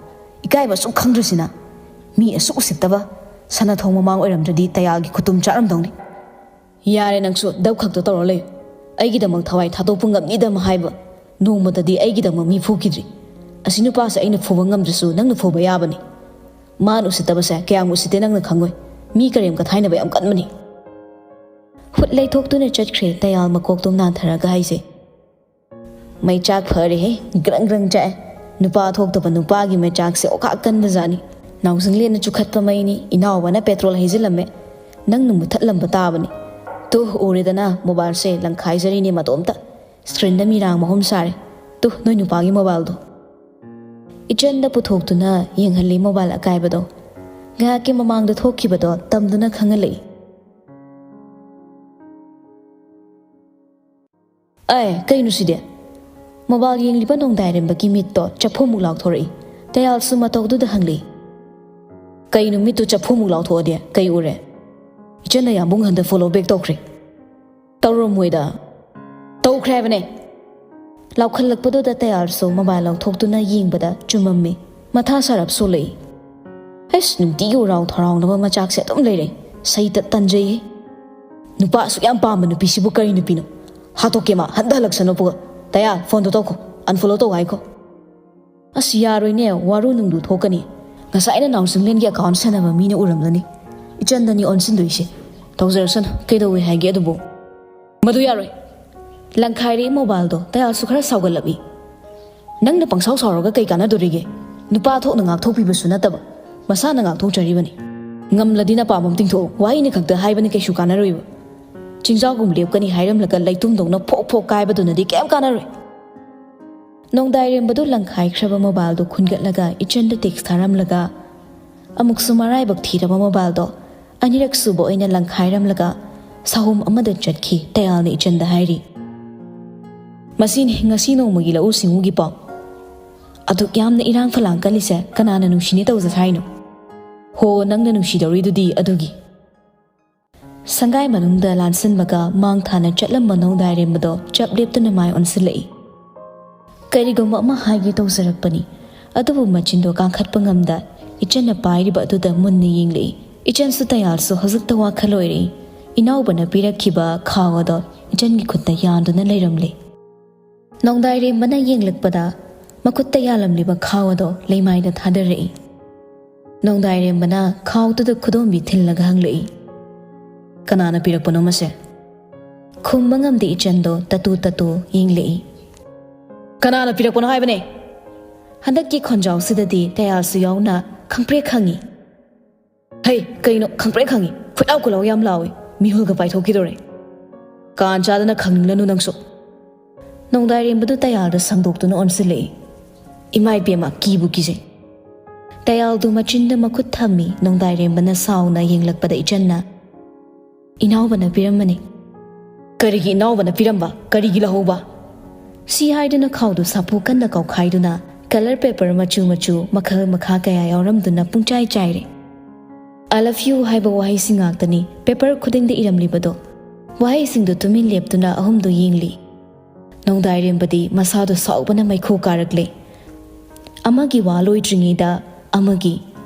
ꯏꯀꯥꯏꯕ ꯑꯁꯨꯛ ꯈꯪꯗ꯭ꯔꯤꯁꯤꯅ꯫ ꯃꯤ ꯑꯁꯨꯛ ꯎꯁꯤꯠꯇꯕ꯫ ꯁꯅꯥꯊꯣꯡ ꯃꯃꯥꯡ ꯑꯣꯏꯔꯝꯗ꯭ꯔꯗꯤ ꯇꯌꯥꯜꯒꯤ ꯈꯨꯇꯨꯝ ꯆꯥꯔꯝꯗꯧꯅꯤ꯫" "ꯌꯥꯔꯦ, ꯅꯪꯁꯨ ꯗꯞ ꯈꯛꯇ ꯇꯧꯔ ꯂꯩꯌꯨ꯫ ꯑꯩꯒꯤꯗꯃꯛ ꯊꯋꯥꯏ ꯊꯥꯗꯣꯛꯄ ꯉꯝꯅꯤꯗ ꯑꯃ ꯍꯥꯏꯕ꯫ ꯅꯣꯡꯃꯇꯗꯤ ꯑꯩꯒꯤꯗꯃꯛ ꯃꯤ ꯐꯨꯈꯤꯗ꯭ꯔꯤ꯫ ꯑꯁꯤ ꯅꯨꯄꯥꯁꯦ ꯑꯩꯅ ꯐꯨꯕ ꯉꯝꯗ꯭ꯔꯁꯨ ꯅꯪꯅ ꯐꯨꯕ ꯌꯥꯕꯅꯤ꯫" ꯃꯥꯅ ꯎꯁꯤꯠꯇꯕꯁꯦ ꯀꯌꯥꯝ ꯎꯁꯤꯠꯇꯦ ꯅꯪꯅ ꯈꯪꯉꯣꯏ꯫ ꯃꯤ ꯀꯔꯦꯝ ꯀꯊꯥꯏꯅꯕ ꯌꯥꯝ ꯀꯟꯕꯅꯤ꯫ ꯍꯨꯠ ꯂꯩꯊꯣꯛꯇꯨꯅ ꯆꯠꯈ꯭ꯔꯦ ꯇꯌꯥꯜ ꯃꯀꯣꯛꯇꯣ ꯅꯥꯟꯊꯔꯒ ꯍꯥꯏꯖꯩ꯫ "ꯃꯩ ꯆꯥꯛ ꯐꯔꯦꯍꯦ, ꯒ꯭ꯔꯪ ꯒ꯭ꯔꯪ ꯆꯥꯛꯑꯦ꯫ ꯅꯨꯄꯥ ꯊꯣꯛꯇꯕ ꯅꯨꯄꯥꯒꯤ ꯃꯩ ꯆꯥꯛꯁꯦ ꯑꯣꯈꯥꯛ ꯀꯟꯕꯖꯥꯠꯅꯤ꯫ ꯅꯥꯎꯖꯤꯡꯂꯦꯟꯅ ꯆꯨꯈꯠꯄ ꯃꯩꯅꯤ, ꯏꯅꯥꯎꯕꯅ ꯄꯦꯇ꯭ꯔꯣꯜ ꯍꯩꯖꯤꯜꯂꯝꯃꯦ꯫ ꯅꯪꯅ ꯃꯨꯊꯠꯂꯝꯕ ꯇꯥꯕꯅꯤ꯫ ꯇꯨ ꯎꯔꯦꯗꯅ, ꯃꯣꯕꯥꯏꯜꯁꯦ ꯂꯪꯈꯥꯏꯖꯔꯤꯅꯦ ꯃꯇꯣꯝꯇ꯫ ꯁ꯭ꯀ꯭ꯔꯤꯟꯗ ꯃꯤꯔꯥꯡ ꯃꯍꯨꯝ ꯁꯥꯔꯦ꯫ ꯇꯨ ꯅꯣꯏ ꯅꯨꯄꯥꯒꯤ ꯃꯣꯕꯥꯏꯜꯗꯣ꯫" ꯏꯆꯟꯗ ꯄꯨꯊꯣꯛꯇꯨꯅ ꯌꯦꯡꯍꯜꯂꯤ ꯃꯣꯕꯥꯏꯜ ꯑꯀꯥꯏꯕꯗꯣ꯫ ꯉꯥꯏꯍꯥꯛꯀꯤ ꯃꯃꯥꯡꯗ ꯊꯣꯛꯈꯤꯕꯗꯣ ꯇꯝꯗꯨꯅ ꯈꯪꯍꯜꯂꯛꯏ꯫ "ꯑꯦ, ꯀꯩꯅꯣ ꯁꯤꯗꯤ?" ꯃꯣꯕꯥꯏꯜ ꯌꯦꯡꯂꯤꯕ ꯅꯣꯡꯗꯥꯏꯔꯦꯝꯕꯒꯤ ꯃꯤꯠꯇꯣ ꯆꯐꯨꯃꯨꯛ ꯂꯥꯎꯊꯣꯔꯛꯏ꯫ ꯇꯌꯥꯜꯁꯨ ꯃꯇꯧꯗꯨꯗ ꯍꯪꯂꯤ꯫ "ꯀꯩꯅꯣ ꯃꯤꯠꯇꯨ ꯆꯐꯨꯃꯨꯛ ꯂꯥꯎꯊꯣꯛꯑꯗꯤ? ꯀꯩ ꯎꯔꯦ?" "ꯏꯆꯟꯅ ꯌꯥꯝꯕꯨꯡ ꯍꯟꯗ ꯐꯣꯂꯣ ꯕꯦꯛ ꯇꯧꯈ꯭ꯔꯦ꯫" "ꯇꯧꯔꯝꯃꯣꯏꯗ꯫" "ꯇꯧꯈ꯭ꯔꯦ ꯍꯥꯏꯕꯅꯦ꯫" ꯂꯥꯎꯈꯠꯂꯛꯄꯗꯨꯗ ꯇꯌꯥꯜꯁꯨ ꯃꯣꯕꯥꯏꯜ ꯂꯧꯊꯣꯛꯇꯨꯅ ꯌꯦꯡꯕꯗ ꯆꯨꯝꯃꯝꯃꯤ꯫ ꯃꯊꯥ ꯁꯥꯔꯞ ꯁꯣꯛꯂꯛꯏ꯫ "ꯑꯁ, ꯅꯨꯡꯇꯤꯒꯤ ꯎꯔꯥꯎ ꯊꯔꯥꯎꯅꯕ ꯃꯆꯥꯛꯁꯦ ꯑꯗꯨꯝ ꯂꯩꯔꯦ꯫ ꯁꯩꯇ ꯇꯟꯖꯩꯌꯦ꯫ ꯅꯨꯄꯥ ꯑꯁꯨꯛ ꯌꯥꯝ ꯄꯥꯝꯕ ꯅꯨꯄꯤꯁꯤꯕꯨ ꯀꯔꯤ ꯅꯨꯄꯤꯅꯣ? ꯍꯥꯠꯇꯣꯛꯀꯦ ꯃꯥ, ꯍꯟꯗ ꯍꯜꯂꯛꯁꯅꯨ ꯄꯨꯒ꯫ ꯇꯌꯥꯜ, ꯐꯣꯟꯗꯣ ꯇꯧꯈꯣ꯫ ꯑꯟꯐꯣꯂꯣ ꯇꯧ ꯍꯥꯏꯈꯣ꯫" "ꯑꯁ, ꯌꯥꯔꯣꯏꯅꯦ, ꯋꯥꯔꯨ ꯅꯨꯡꯗꯨ ꯊꯣꯛꯀꯅꯤ꯫ ꯉꯁꯥꯏꯅ ꯅꯥꯎꯁꯤꯡꯂꯦꯟꯒꯤ ꯑꯦꯀꯥꯎꯟ ꯁꯦꯟꯅꯕ ꯃꯤꯅ ꯎꯔꯝꯂꯅꯤ꯫ ꯏꯆꯟꯗꯅꯤ ꯑꯣꯟꯁꯤꯟꯗꯣꯏꯁꯦ꯫ ꯇꯧꯖꯔꯁꯅꯨ, ꯀꯩꯗꯧꯋꯦ ꯍꯥꯏꯒꯦ ꯑꯗꯨꯕꯨ?" "ꯃꯗꯨ ꯌꯥꯔꯣꯏ꯫" ꯂꯪꯈꯥꯏꯔꯦ ꯃꯣꯕꯥꯏꯜꯗꯣ꯫ ꯇꯌꯥꯜꯁꯨ ꯈꯔ ꯁꯥꯎꯒꯠꯂꯛꯏ꯫ "ꯅꯪꯅ ꯄꯪꯁꯥꯎ ꯁꯥꯎꯔꯒ ꯀꯩ ꯀꯥꯟꯅꯗꯣꯔꯤꯒꯦ? ꯅꯨꯄꯥ ꯊꯣꯛꯅ ꯉꯥꯛꯊꯣꯛꯄꯤꯕꯁꯨ ꯅꯠꯇꯕ꯫ ꯃꯁꯥꯅ ꯉꯥꯛꯊꯣꯛꯆꯔꯤꯕꯅꯤ꯫ ꯉꯝꯂꯗꯤ ꯅꯄꯥꯝꯕꯣꯝ ꯇꯤꯡꯊꯣꯛꯎ꯫ ꯋꯥꯍꯩꯅ ꯈꯛꯇ ꯍꯥꯏꯕꯅ ꯀꯩꯁꯨ ꯀꯥꯟꯅꯔꯣꯏꯕ꯫ ꯆꯤꯡꯖꯥꯎꯒꯨꯝ ꯂꯦꯞꯀꯅꯤ ꯍꯥꯏꯔꯝꯂꯒ ꯂꯩꯇꯨꯝꯗꯧꯅ ꯐꯣꯛ ꯐꯣꯛ ꯀꯥꯏꯕꯗꯨꯅꯗꯤ ꯀꯩꯝ ꯀꯥꯟꯅꯔꯣꯏ꯫" ꯅꯣꯡꯗꯥꯏꯔꯦꯝꯕꯗꯨ ꯂꯪꯈꯥꯏꯈ꯭ꯔꯕ ꯃꯣꯕꯥꯏꯜꯗꯨ ꯈꯨꯟꯒꯠꯂꯒ ꯏꯆꯟꯗ ꯇꯦꯛꯁ ꯊꯥꯔꯝꯂꯒ ꯑꯃꯨꯛꯁꯨ ꯃꯔꯥꯏꯕꯛ ꯊꯤꯔꯕ ꯃꯣꯕꯥꯏꯜꯗꯣ ꯑꯅꯤꯔꯛ ꯁꯨꯕ ꯑꯣꯏꯅ ꯂꯪꯈꯥꯏꯔꯝꯂꯒ ꯁꯥꯍꯨꯝ ꯑꯃꯗ ꯆꯠꯈꯤ꯫ ꯇꯌꯥꯜꯅ ꯏꯆꯟꯗ ꯍꯥꯏꯔꯤ, "ꯃꯁꯤꯅꯤ ꯉꯁꯤ ꯅꯣꯡꯃꯒꯤ ꯂꯧꯎ ꯁꯤꯡꯎꯒꯤ ꯄꯥꯎ꯫ ꯑꯗꯨꯛ ꯌꯥꯝꯅ ꯏꯔꯥꯡ ꯐꯂꯥꯡ ꯀꯜꯂꯤꯁꯦ ꯀꯅꯥꯅ ꯅꯨꯡꯁꯤꯅꯦ ꯇꯧꯖ ꯁꯥꯏꯅꯣ? ꯍꯣ, ꯅꯪꯅ ꯅꯨꯡꯁꯤꯗꯧꯔꯤꯗꯨꯗꯤ ꯑꯗꯨꯒꯤ꯫" ꯁꯪꯒꯥꯏ ꯃꯅꯨꯡꯗ ꯂꯥꯟꯁꯤꯟꯕꯒ ꯃꯥꯡ ꯊꯥꯅ ꯆꯠꯂꯝꯕ ꯅꯣꯡꯗꯥꯏꯔꯦꯝꯕꯗꯣ ꯆꯞ ꯂꯦꯞꯇꯨꯅ ꯃꯥꯏ ꯑꯣꯟꯁꯤꯜꯂꯛꯏ꯫ ꯀꯔꯤꯒꯨꯝꯕ ꯑꯃ ꯍꯥꯏꯒꯦ ꯇꯧꯖꯔꯛꯄꯅꯤ, ꯑꯗꯨꯕꯨ ꯃꯆꯤꯟꯗꯣ ꯀꯥꯡꯈꯠꯄ ꯉꯝꯗ ꯏꯆꯟꯅ ꯄꯥꯏꯔꯤꯕ ꯑꯗꯨꯗ ꯃꯨꯟꯅ ꯌꯦꯡꯂꯛꯏ꯫ ꯏꯆꯟꯁꯨ ꯇꯌꯥꯜꯁꯨ ꯍꯧꯖꯤꯛꯇ ꯋꯥꯈꯜ ꯑꯣꯏꯔꯛꯏ꯫ ꯏꯅꯥꯎꯕꯅ ꯄꯤꯔꯛꯈꯤꯕ ꯈꯥꯎ ꯑꯗꯣ ꯏꯆꯟꯒꯤ ꯈꯨꯠꯇ ꯌꯥꯟꯗꯨꯅ ꯂꯩꯔꯝꯂꯦ꯫ ꯅꯣꯡꯗꯥꯏꯔꯦꯝꯕꯅ ꯌꯦꯡꯂꯛꯄꯗ ꯃꯈꯨꯠꯇ ꯌꯥꯜꯂꯝꯂꯤꯕ ꯈꯥꯎ ꯑꯗꯣ ꯂꯩꯃꯥꯏꯗ ꯊꯥꯗꯔꯛꯏ꯫ ꯅꯣꯡꯗꯥꯏꯔꯦꯝꯕꯅ ꯈꯥꯎꯗꯨꯗ ꯈꯨꯗꯣꯝꯕꯤ ꯊꯤꯜꯂꯒ ꯍꯪꯂꯛꯏ꯫ "ꯀꯅꯥꯅ ꯄꯤꯔꯛꯄꯅꯣ ꯃꯁꯦ?" ꯈꯨꯝꯕ ꯉꯝꯗꯦ ꯏꯆꯟꯗꯣ ꯇꯇꯨ ꯇꯇꯨ ꯌꯦꯡꯂꯛꯏ꯫ "ꯀꯅꯥꯅ ꯄꯤꯔꯛꯄꯅꯣ ꯍꯥꯏꯕꯅꯦ?" ꯍꯟꯗꯛꯀꯤ ꯈꯣꯟꯖꯥꯎꯁꯤꯗꯗꯤ ꯇꯌꯥꯜꯁꯨ ꯌꯥꯎꯅ ꯈꯪꯄ꯭ꯔꯦꯛ ꯈꯪꯉꯤ꯫ "ꯍꯩ, ꯀꯩꯅꯣ ꯈꯪꯄ꯭ꯔꯦꯛ ꯈꯪꯉꯤ? ꯈꯨꯠꯂꯥꯎ ꯈꯨꯠꯂꯥꯎ ꯌꯥꯝ ꯂꯥꯎꯏ꯫ ꯃꯤꯍꯨꯜꯒ ꯄꯥꯏꯊꯣꯛꯈꯤꯗꯧꯔꯦ꯫ ꯀꯥꯟ ꯆꯥꯗꯅ ꯈꯪꯅꯤꯡꯂꯅꯨ ꯅꯪꯁꯨ꯫" ꯅꯣꯡꯗꯥꯏꯔꯦꯝꯕꯗꯨ ꯇꯌꯥꯜꯗ ꯁꯟꯗꯣꯛꯇꯨꯅ ꯑꯣꯟꯁꯤꯜꯂꯛꯏ꯫ ꯏꯃꯥ ꯏꯕꯦꯝꯃ, ꯀꯤꯕꯨ ꯀꯤꯖꯩ꯫ ꯇꯌꯥꯜꯗꯨ ꯃꯆꯤꯟꯗ ꯃꯈꯨꯠ ꯊꯝꯃꯤ꯫ ꯅꯣꯡꯗꯥꯏꯔꯦꯝꯕꯅ ꯁꯥꯎꯅ ꯌꯦꯡꯂꯛꯄꯗ ꯏꯆꯟꯅ, "ꯏꯅꯥꯎꯕꯅ ꯄꯤꯔꯝꯕꯅꯤ꯫" "ꯀꯔꯤꯒꯤ ꯏꯅꯥꯎꯕꯅ ꯄꯤꯔꯝꯕ? ꯀꯔꯤꯒꯤ ꯂꯧꯍꯧꯕ?" ꯁꯤ ꯍꯥꯏꯗꯨꯅ ꯈꯥꯎꯗꯨ ꯁꯥꯐꯨ ꯀꯟꯅ ꯀꯥꯎꯈꯥꯏꯗꯨꯅ colour paper ꯃꯆꯨ ꯃꯆꯨ ꯃꯈꯜ ꯃꯈꯥ ꯀꯌꯥ ꯌꯥꯎꯔꯝꯗꯨꯅ ꯄꯨꯡꯆꯥꯏ ꯆꯥꯏꯔꯦ꯫ "I love you" ꯍꯥꯏꯕ ꯋꯥꯍꯩꯁꯤ ꯉꯥꯛꯇꯅꯤ paper ꯈꯨꯗꯤꯡꯗ ꯏꯔꯝꯂꯤꯕꯗꯣ꯫ ꯋꯥꯍꯩꯁꯤꯡꯗꯨ ꯇꯨꯃꯤꯟ ꯂꯦꯞꯇꯨꯅ ꯑꯍꯨꯝꯗꯨ ꯌꯦꯡꯂꯤ꯫ ꯅꯣꯡꯗꯥꯏꯔꯦꯝꯕꯗꯤ ꯃꯁꯥꯗꯨ ꯁꯥꯎꯕꯅ ꯃꯩꯈꯨ ꯀꯥꯔꯛꯂꯦ꯫ ꯑꯃꯒꯤ ꯋꯥ ꯂꯣꯏꯗ꯭ꯔꯤꯉꯩꯗ ꯑꯃꯒꯤ꯫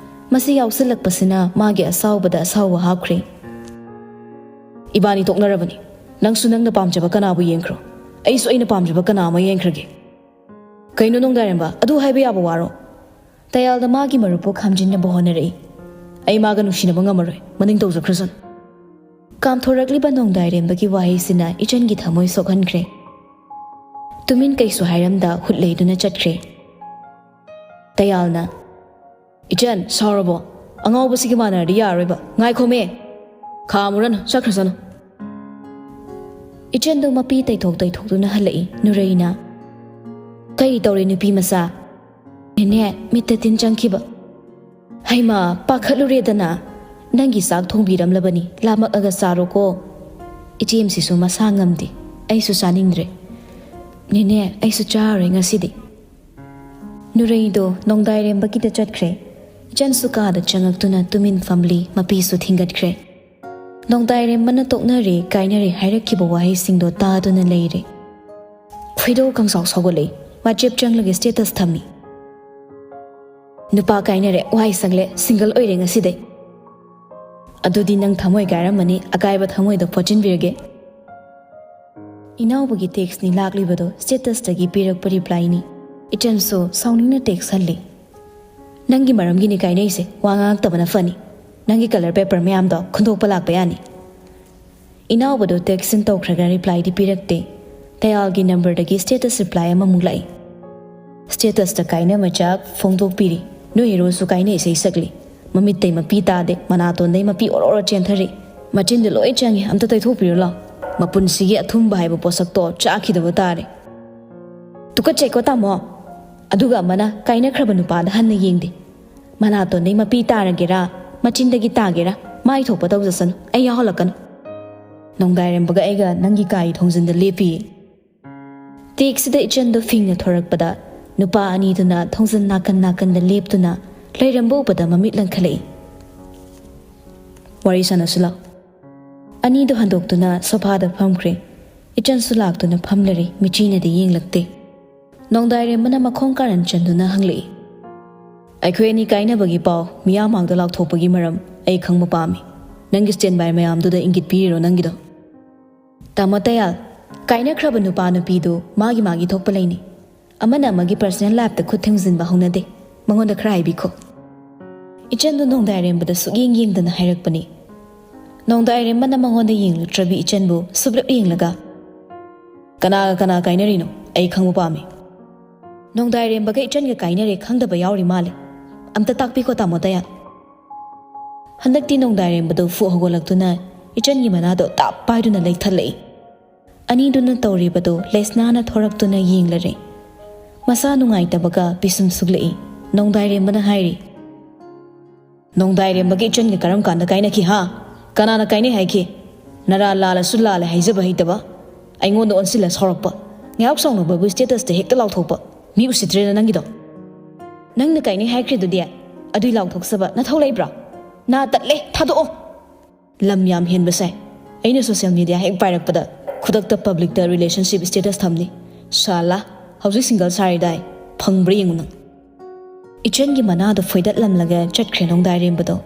ꯃꯁꯤ ꯌꯥꯎꯁꯤꯜꯂꯛꯄꯁꯤꯅ ꯃꯥꯒꯤ ꯑꯁꯥꯎꯕꯗ ꯑꯁꯥꯎꯕ ꯍꯥꯞꯈ꯭ꯔꯦ꯫ "ꯏꯕꯥꯅꯤ ꯇꯣꯛꯅꯔꯕꯅꯤ꯫ ꯅꯪꯁꯨ ꯅꯪꯅ ꯄꯥꯝꯖꯕ ꯀꯅꯥꯕꯨ ꯌꯦꯡꯈ꯭ꯔꯣ, ꯑꯩꯁꯨ ꯑꯩꯅ ꯄꯥꯝꯖꯕ ꯀꯅꯥ ꯑꯃ ꯌꯦꯡꯈ꯭ꯔꯒꯦ꯫ ꯀꯩꯅꯣ ꯅꯣꯡꯗꯥꯏꯔꯦꯝꯕ, ꯑꯗꯨ ꯍꯥꯏꯕ ꯌꯥꯕ ꯋꯥꯔꯣ?" ꯇꯌꯥꯜꯗ ꯃꯥꯒꯤ ꯃꯔꯨꯞꯄꯨ ꯈꯥꯝꯖꯤꯟꯅꯕ ꯍꯣꯠꯅꯔꯛꯏ꯫ "ꯑꯩ ꯃꯥꯒ ꯅꯨꯡꯁꯤꯅꯕ ꯉꯝꯃꯔꯣꯏ, ꯃꯅꯤꯡ ꯇꯧꯖꯈ꯭ꯔꯁꯅꯨ꯫" ꯀꯥꯝꯊꯣꯔꯛꯂꯤꯕ ꯅꯣꯡꯗꯥꯏꯔꯦꯝꯕꯒꯤ ꯋꯥꯍꯩꯁꯤꯅ ꯏꯆꯟꯒꯤ ꯊꯃꯣꯏ ꯁꯣꯛꯍꯟꯈ꯭ꯔꯦ꯫ ꯇꯨꯃꯤꯟ ꯀꯩꯁꯨ ꯍꯥꯏꯔꯝꯗ ꯍꯨꯠ ꯂꯩꯗꯨꯅ ꯆꯠꯈ꯭ꯔꯦ꯫ ꯇꯌꯥꯜꯅ, "ꯏꯆꯟ, ꯁꯥꯎꯔꯕꯣ? ꯑꯉꯥꯎꯕꯁꯤꯒ ꯃꯥꯟꯅꯔꯗꯤ ꯌꯥꯔꯔꯣꯏꯕ꯫ ꯉꯥꯏꯈꯣꯃꯦ! ꯈꯥꯝꯃꯨꯔꯅꯨ, ꯆꯠꯈ꯭ꯔꯁꯅꯨ꯫" ꯏꯆꯟꯗꯨ ꯃꯄꯤ ꯇꯩꯊꯣꯛ ꯇꯩꯊꯣꯛꯇꯨꯅ ꯍꯜꯂꯛꯏ꯫ ꯅꯨꯔꯩꯅ, "ꯀꯔꯤ ꯇꯧꯔꯦ ꯅꯨꯄꯤ ꯃꯆꯥ?" "ꯅꯦꯅꯦ, ꯃꯤꯠꯇ ꯇꯤꯟ ꯆꯪꯈꯤꯕ꯫" "ꯍꯩꯃꯥ, ꯄꯥꯈꯠꯂꯨꯔꯦꯗꯅ꯫ ꯅꯪꯒꯤ ꯆꯥꯛ ꯊꯣꯡꯕꯤꯔꯝꯂꯕꯅꯤ, ꯂꯥꯝꯃꯛꯑꯒ ꯆꯥꯔꯣꯀꯣ꯫" "ꯏꯆꯦꯝꯁꯤꯁꯨ ꯃꯁꯥ ꯉꯝꯗꯦ, ꯑꯩꯁꯨ ꯆꯥꯅꯤꯡꯗ꯭ꯔꯦ꯫ ꯅꯦꯅꯦ, ꯑꯩꯁꯨ ꯆꯥꯔꯔꯣꯏ ꯉꯁꯤꯗꯤ꯫" ꯅꯨꯔꯩꯗꯣ ꯅꯣꯡꯗꯥꯏꯔꯦꯝꯕꯒꯤꯗ ꯆꯠꯈ꯭ꯔꯦ꯫ ꯏꯆꯟꯁꯨ ꯀꯥꯗ ꯆꯪꯉꯛꯇꯨꯅ ꯇꯨꯃꯤꯟ ꯐꯝꯂꯤ, ꯃꯄꯤꯁꯨ ꯊꯤꯡꯒꯠꯈ꯭ꯔꯦ꯫ ꯅꯣꯡꯗꯥꯏꯔꯦꯝꯕꯅ ꯇꯣꯛꯅꯔꯦ, ꯀꯥꯏꯅꯔꯦ ꯍꯥꯏꯔꯛꯈꯤꯕ ꯋꯥꯍꯩꯁꯤꯡꯗꯣ ꯇꯥꯗꯨꯅ ꯂꯩꯔꯦ꯫ ꯈꯣꯏꯗꯧ ꯈꯪꯁꯥꯎ ꯁꯥꯎꯒꯠꯂꯛꯏ꯫ WhatsApp ꯆꯪꯂꯒ status ꯊꯝꯃꯤ꯫ "ꯅꯨꯄꯥ ꯀꯥꯏꯅꯔꯦ, ꯋꯥꯏ ꯁꯪꯂꯦ, single ꯑꯣꯏꯔꯦ ꯉꯁꯤꯗꯩ꯫" "ꯑꯗꯨꯗꯤ ꯅꯪ ꯊꯃꯣꯏ ꯀꯥꯏꯔꯝꯃꯅꯤ, ꯑꯀꯥꯏꯕ ꯊꯃꯣꯏꯗꯣ ꯐꯣꯠꯆꯤꯟꯕꯤꯔꯒꯦ꯫" ꯏꯅꯥꯎꯕꯒꯤ textꯅꯤ ꯂꯥꯛꯂꯤꯕꯗꯣ, statusꯇꯒꯤ ꯄꯤꯔꯛꯄ replyꯅꯤ꯫ ꯏꯆꯟꯁꯨ ꯁꯥꯎꯅꯤꯡꯅ text ꯍꯜꯂꯤ꯫ "ꯅꯪꯒꯤ ꯃꯔꯝꯒꯤꯅꯤ ꯀꯥꯏꯅꯩꯁꯦ, ꯋꯥ ꯉꯥꯡꯉꯛꯇꯕꯅ ꯐꯅꯤ꯫ ꯅꯪꯒꯤ ꯀꯂꯔ ꯄꯦꯄꯔ ꯃꯌꯥꯝꯗꯣ ꯈꯨꯟꯗꯣꯛꯄ ꯂꯥꯛꯄ ꯌꯥꯅꯤ꯫" ꯏꯅꯥꯎꯕꯗꯣ ꯇꯦꯛꯁ ꯁꯦꯟ ꯇꯧꯈ꯭ꯔꯒ ꯔꯤꯄ꯭ꯂꯥꯏꯗꯤ ꯄꯤꯔꯛꯇꯦ꯫ ꯇꯌꯥꯜꯒꯤ ꯅꯝꯕꯔꯗꯒꯤ ꯁ꯭ꯇꯦꯇꯁ ꯔꯤꯄ꯭ꯂꯥꯏ ꯑꯃꯃꯨꯛ ꯂꯥꯛꯏ꯫ ꯁ꯭ꯇꯦꯇꯁꯇ ꯀꯥꯏꯅ ꯃꯆꯥꯛ ꯐꯣꯡꯗꯣꯛꯄꯤꯔꯤ꯫ "ꯅꯣꯏ ꯍꯦꯔꯣꯁꯨ ꯀꯥꯏꯅ ꯏꯁꯩ ꯁꯛꯂꯤ꯫ ꯃꯃꯤꯠꯇꯩ ꯃꯄꯤ ꯇꯥꯗꯦ, ꯃꯅꯥꯇꯣꯟꯗꯩ ꯃꯄꯤ ꯑꯣꯔꯣ ꯑꯣꯔꯣ ꯆꯦꯟꯊꯔꯤ꯫ ꯃꯆꯤꯟꯗ ꯂꯣꯏ ꯆꯪꯉꯤ, ꯑꯝꯇ ꯇꯩꯊꯣꯛꯄꯤꯔꯨ ꯂꯥꯎ꯫ ꯃꯄꯨꯟꯁꯤꯒꯤ ꯑꯊꯨꯝꯕ ꯍꯥꯏꯕ ꯄꯣꯠꯁꯛꯇꯣ ꯆꯥꯈꯤꯗꯕ ꯇꯥꯔꯦ꯫ ꯇꯨꯀꯠꯆꯩꯀꯣ ꯇꯥꯃꯣ꯫ ꯑꯗꯨꯒ ꯑꯃꯅ ꯀꯥꯏꯅꯈ꯭ꯔꯕ ꯅꯨꯄꯥꯗ ꯍꯟꯅ ꯌꯦꯡꯗꯦ꯫ ꯃꯅꯥꯇꯣꯟꯗꯩ ꯃꯄꯤ ꯇꯥꯔꯒꯦꯔꯥ, ꯃꯆꯤꯟꯗꯒꯤ ꯇꯥꯒꯦꯔꯥ, ꯃꯥꯏ ꯊꯣꯛꯄ ꯇꯧꯖꯁꯅꯨ, ꯑꯩ ꯌꯥꯎꯍꯜꯂꯛꯀꯅꯨ꯫" ꯅꯣꯡꯗꯥꯏꯔꯦꯝꯕꯒ ꯑꯩꯒ ꯅꯪꯒꯤ ꯀꯥꯒꯤ ꯊꯣꯡꯖꯤꯟꯗ ꯂꯦꯞꯄꯤꯌꯦ꯫ ꯇꯦꯛꯁꯤꯗ ꯏꯆꯟꯗꯣ ꯐꯤꯡꯅ ꯊꯣꯔꯛꯄꯗ ꯅꯨꯄꯥ ꯑꯅꯤꯗꯨꯅ ꯊꯣꯡꯖꯤꯟ ꯅꯥꯀꯟ ꯅꯥꯀꯟꯗ ꯂꯦꯞꯇꯨꯅ ꯂꯩꯔꯝꯕ ꯎꯕꯗ ꯃꯃꯤꯠ ꯂꯪꯈꯠꯂꯛꯏ꯫ "ꯋꯥꯔꯤ ꯁꯥꯟꯅꯁꯤ ꯂꯥꯎ꯫" ꯑꯅꯤꯗꯨ ꯍꯟꯗꯣꯛꯇꯨꯅ ꯁꯣꯐꯥꯗ ꯐꯝꯈ꯭ꯔꯦ꯫ ꯏꯆꯟꯁꯨ ꯂꯥꯛꯇꯨꯅ ꯐꯝꯂꯔꯦ, ꯃꯤꯆꯤꯅꯗꯤ ꯌꯦꯡꯂꯛꯇꯦ꯫ ꯅꯣꯡꯗꯥꯏꯔꯦꯝꯕꯅ ꯃꯈꯣꯡ ꯀꯥꯔꯟ ꯆꯟꯗꯨꯅ ꯍꯪꯂꯛꯏ꯫ "ꯑꯩꯈꯣꯏ ꯑꯅꯤ ꯀꯥꯏꯅꯕꯒꯤ ꯄꯥꯎ ꯃꯤꯌꯥꯝ ꯃꯥꯡꯗ ꯂꯥꯎꯊꯣꯛꯄꯒꯤ ꯃꯔꯝ ꯑꯩ ꯈꯪꯕ ꯄꯥꯝꯃꯤ꯫ ꯅꯪꯒꯤ ꯁ꯭ꯇꯦꯟ ꯕꯥꯏ ꯃꯌꯥꯝꯗꯨꯗ ꯏꯪꯒꯤꯠ ꯄꯤꯔꯤꯔꯣ ꯅꯪꯒꯤꯗꯣ?" "ꯇꯥꯃꯣ ꯇꯌꯥꯜ, ꯀꯥꯏꯅꯈ꯭ꯔꯕ ꯅꯨꯄꯥ ꯅꯨꯄꯤꯗꯨ ꯃꯥꯒꯤ ꯃꯥꯒꯤ ꯊꯣꯛꯄ ꯂꯩꯅꯤ꯫ ꯑꯃꯅ ꯑꯃꯒꯤ ꯄꯔꯁꯅꯦꯜ ꯂꯥꯏꯐꯇ ꯈꯨꯠ ꯊꯤꯡꯖꯤꯟꯕ ꯍꯧꯅꯗꯦ꯫ ꯃꯉꯣꯟꯗ ꯈꯔ ꯍꯥꯏꯕꯤꯈꯣ꯫" ꯏꯆꯟꯗꯨ ꯅꯣꯡꯗꯥꯏꯔꯦꯝꯕꯗ ꯁꯨꯛꯌꯦꯡ ꯌꯦꯡꯗꯅ ꯍꯥꯏꯔꯛꯄꯅꯤ꯫ ꯅꯣꯡꯗꯥꯏꯔꯦꯝꯕꯅ ꯃꯉꯣꯟꯗ ꯌꯦꯡꯂꯛꯇ꯭ꯔꯕꯤ ꯏꯆꯟꯕꯨ ꯁꯨꯞꯂꯞ ꯌꯦꯡꯂꯒ, "ꯀꯅꯥꯒ ꯀꯅꯥ ꯀꯥꯏꯅꯔꯤꯅꯣ? ꯑꯩ ꯈꯪꯕ ꯄꯥꯝꯃꯤ꯫" "ꯅꯣꯡꯗꯥꯏꯔꯦꯝꯕꯒ ꯏꯆꯟꯒ ꯀꯥꯏꯅꯔꯦ ꯈꯪꯗꯕ ꯌꯥꯎꯔꯤ ꯃꯥꯜꯂꯦ꯫ ꯑꯝꯇ ꯇꯥꯛꯄꯤꯈꯣ ꯇꯥꯃꯣ ꯇꯌꯥꯜ꯫" ꯍꯟꯗꯛꯇꯤ ꯅꯣꯡꯗꯥꯏꯔꯦꯝꯕꯗꯨ ꯐꯨꯛ ꯍꯧꯒꯠꯂꯛꯇꯨꯅ ꯏꯆꯟꯒꯤ ꯃꯅꯥꯗꯣ ꯇꯥꯞ ꯄꯥꯏꯗꯨꯅ ꯂꯩꯊꯠꯂꯛꯏ꯫ ꯑꯅꯤꯗꯨꯅ ꯇꯧꯔꯤꯕꯗꯨ ꯂꯩꯁꯅꯥꯅ ꯊꯣꯔꯛꯇꯨꯅ ꯌꯦꯡꯂꯔꯦ꯫ ꯃꯁꯥ ꯅꯨꯡꯉꯥꯏꯇꯕꯒ ꯄꯤꯁꯨꯝ ꯁꯨꯛꯂꯛꯏ꯫ ꯅꯣꯡꯗꯥꯏꯔꯦꯝꯕꯅ ꯍꯥꯏꯔꯤ, "ꯅꯣꯡꯗꯥꯏꯔꯦꯝꯕꯒ ꯏꯆꯟꯒ ꯀꯔꯝ ꯀꯥꯟꯗ ꯀꯥꯏꯅꯈꯤ, ꯍꯥ? ꯀꯅꯥꯅ ꯀꯥꯏꯅꯩ ꯍꯥꯏꯈꯤ? ꯅꯔꯥ ꯂꯥꯜꯂꯁꯨ ꯂꯥꯜꯂꯦ ꯍꯥꯏꯖꯕ ꯍꯩꯇꯕ, ꯑꯩꯉꯣꯟꯗ ꯑꯣꯟꯁꯤꯜꯂ ꯁꯥꯎꯔꯛꯄ, ꯉꯥꯏꯍꯥꯛ ꯁꯥꯎꯅꯕꯕꯨ ꯁ꯭ꯇꯦꯇꯁꯇ ꯍꯦꯛꯇ ꯂꯥꯎꯊꯣꯛꯄ, ꯃꯤ ꯎꯁꯤꯠꯇ꯭ꯔꯦꯗ ꯅꯪꯒꯤꯗꯣ꯫ ꯅꯪꯅ ꯀꯥꯏꯅꯩ ꯍꯥꯏꯈ꯭ꯔꯤꯗꯨꯗꯤ, ꯑꯗꯨꯏ ꯂꯥꯎꯊꯣꯛꯆꯕ ꯅꯊꯧ ꯂꯩꯕ꯭ꯔꯥ? ꯅꯥ ꯇꯠꯂꯦ, ꯊꯥꯗꯣꯛꯑꯣ꯫ ꯂꯝ ꯌꯥꯝ ꯍꯦꯟꯕ ꯁꯥꯏ꯫ ꯑꯩꯅ ꯁꯣꯁꯤꯌꯦꯜ ꯃꯤꯗꯤꯌꯥ ꯍꯦꯛ ꯄꯥꯏꯔꯛꯄꯗ ꯈꯨꯗꯛꯇ ꯄꯕ꯭ꯂꯤꯛꯇ ꯔꯤꯂꯦꯁꯟꯁꯤꯞ ꯁ꯭ꯇꯦꯇꯁ ꯊꯝꯅꯤ꯫ ꯁꯥꯂꯥ, ꯍꯧꯖꯤꯛ ꯁꯤꯡꯒꯜ ꯁꯥꯔꯤꯗꯥꯏ? ꯐꯪꯕ꯭ꯔꯥ ꯌꯦꯡꯉꯨ ꯅꯪ꯫" ꯏꯆꯟꯒꯤ ꯃꯅꯥꯗꯣ ꯐꯣꯏꯗꯠꯂꯝꯂꯒ ꯆꯠꯈ꯭ꯔꯦ ꯅꯣꯡꯗꯥꯏꯔꯦꯝꯕꯗꯣ꯫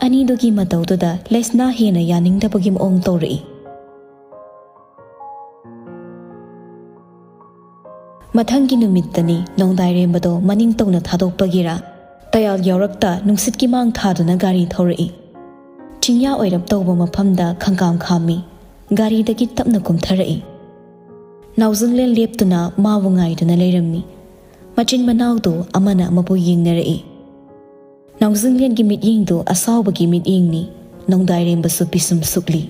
ꯑꯅꯤꯗꯨꯒꯤ ꯃꯇꯧꯗꯨꯗ ꯂꯩꯁꯅꯥ ꯍꯦꯟꯅ ꯌꯥꯅꯤꯡꯗꯕꯒꯤ ꯃꯑꯣꯡ ꯇꯧꯔꯛꯏ꯫ ꯃꯊꯪꯒꯤ ꯅꯨꯃꯤꯠꯇꯅꯤ ꯅꯣꯡꯗꯥꯏꯔꯦꯝꯕꯗꯣ ꯃꯅꯤꯡ ꯇꯧꯅ ꯊꯥꯗꯣꯛꯄꯒꯤꯔꯥ, ꯇꯌꯥꯜ ꯌꯧꯔꯛꯇ ꯅꯨꯡꯁꯤꯠꯀꯤ ꯃꯥꯡ ꯊꯥꯗꯨꯅ ꯒꯥꯔꯤ ꯊꯧꯔꯛꯏ꯫ ꯆꯤꯡꯌꯥ ꯑꯣꯏꯔꯞ ꯇꯧꯕ ꯃꯐꯝꯗ ꯈꯪꯀꯥꯝ ꯈꯥꯝꯃꯤ꯫ ꯒꯥꯔꯤꯗꯒꯤ ꯇꯞꯅ ꯀꯨꯝꯊꯔꯛꯏ꯫ ꯅꯥꯎꯖꯤꯡꯂꯦꯟ ꯂꯦꯞꯇꯨꯅ ꯃꯥꯕꯨ ꯉꯥꯏꯗꯨꯅ ꯂꯩꯔꯝꯃꯤ꯫ ꯃꯆꯤꯟ ꯃꯅꯥꯎꯗꯨ ꯑꯃꯅ ꯑꯃꯕꯨ ꯌꯦꯡꯅꯔꯛꯏ꯫ ꯅꯥꯎꯖꯤꯡꯂꯦꯟꯒꯤ ꯃꯤꯠꯌꯦꯡꯗꯨ ꯑꯁꯥꯎꯕꯒꯤ ꯃꯤꯠꯌꯦꯡꯅꯤ, ꯅꯣꯡꯗꯥꯏꯔꯦꯝꯕꯁꯨ ꯄꯤꯁꯨꯝ ꯁꯨꯛꯂꯤ꯫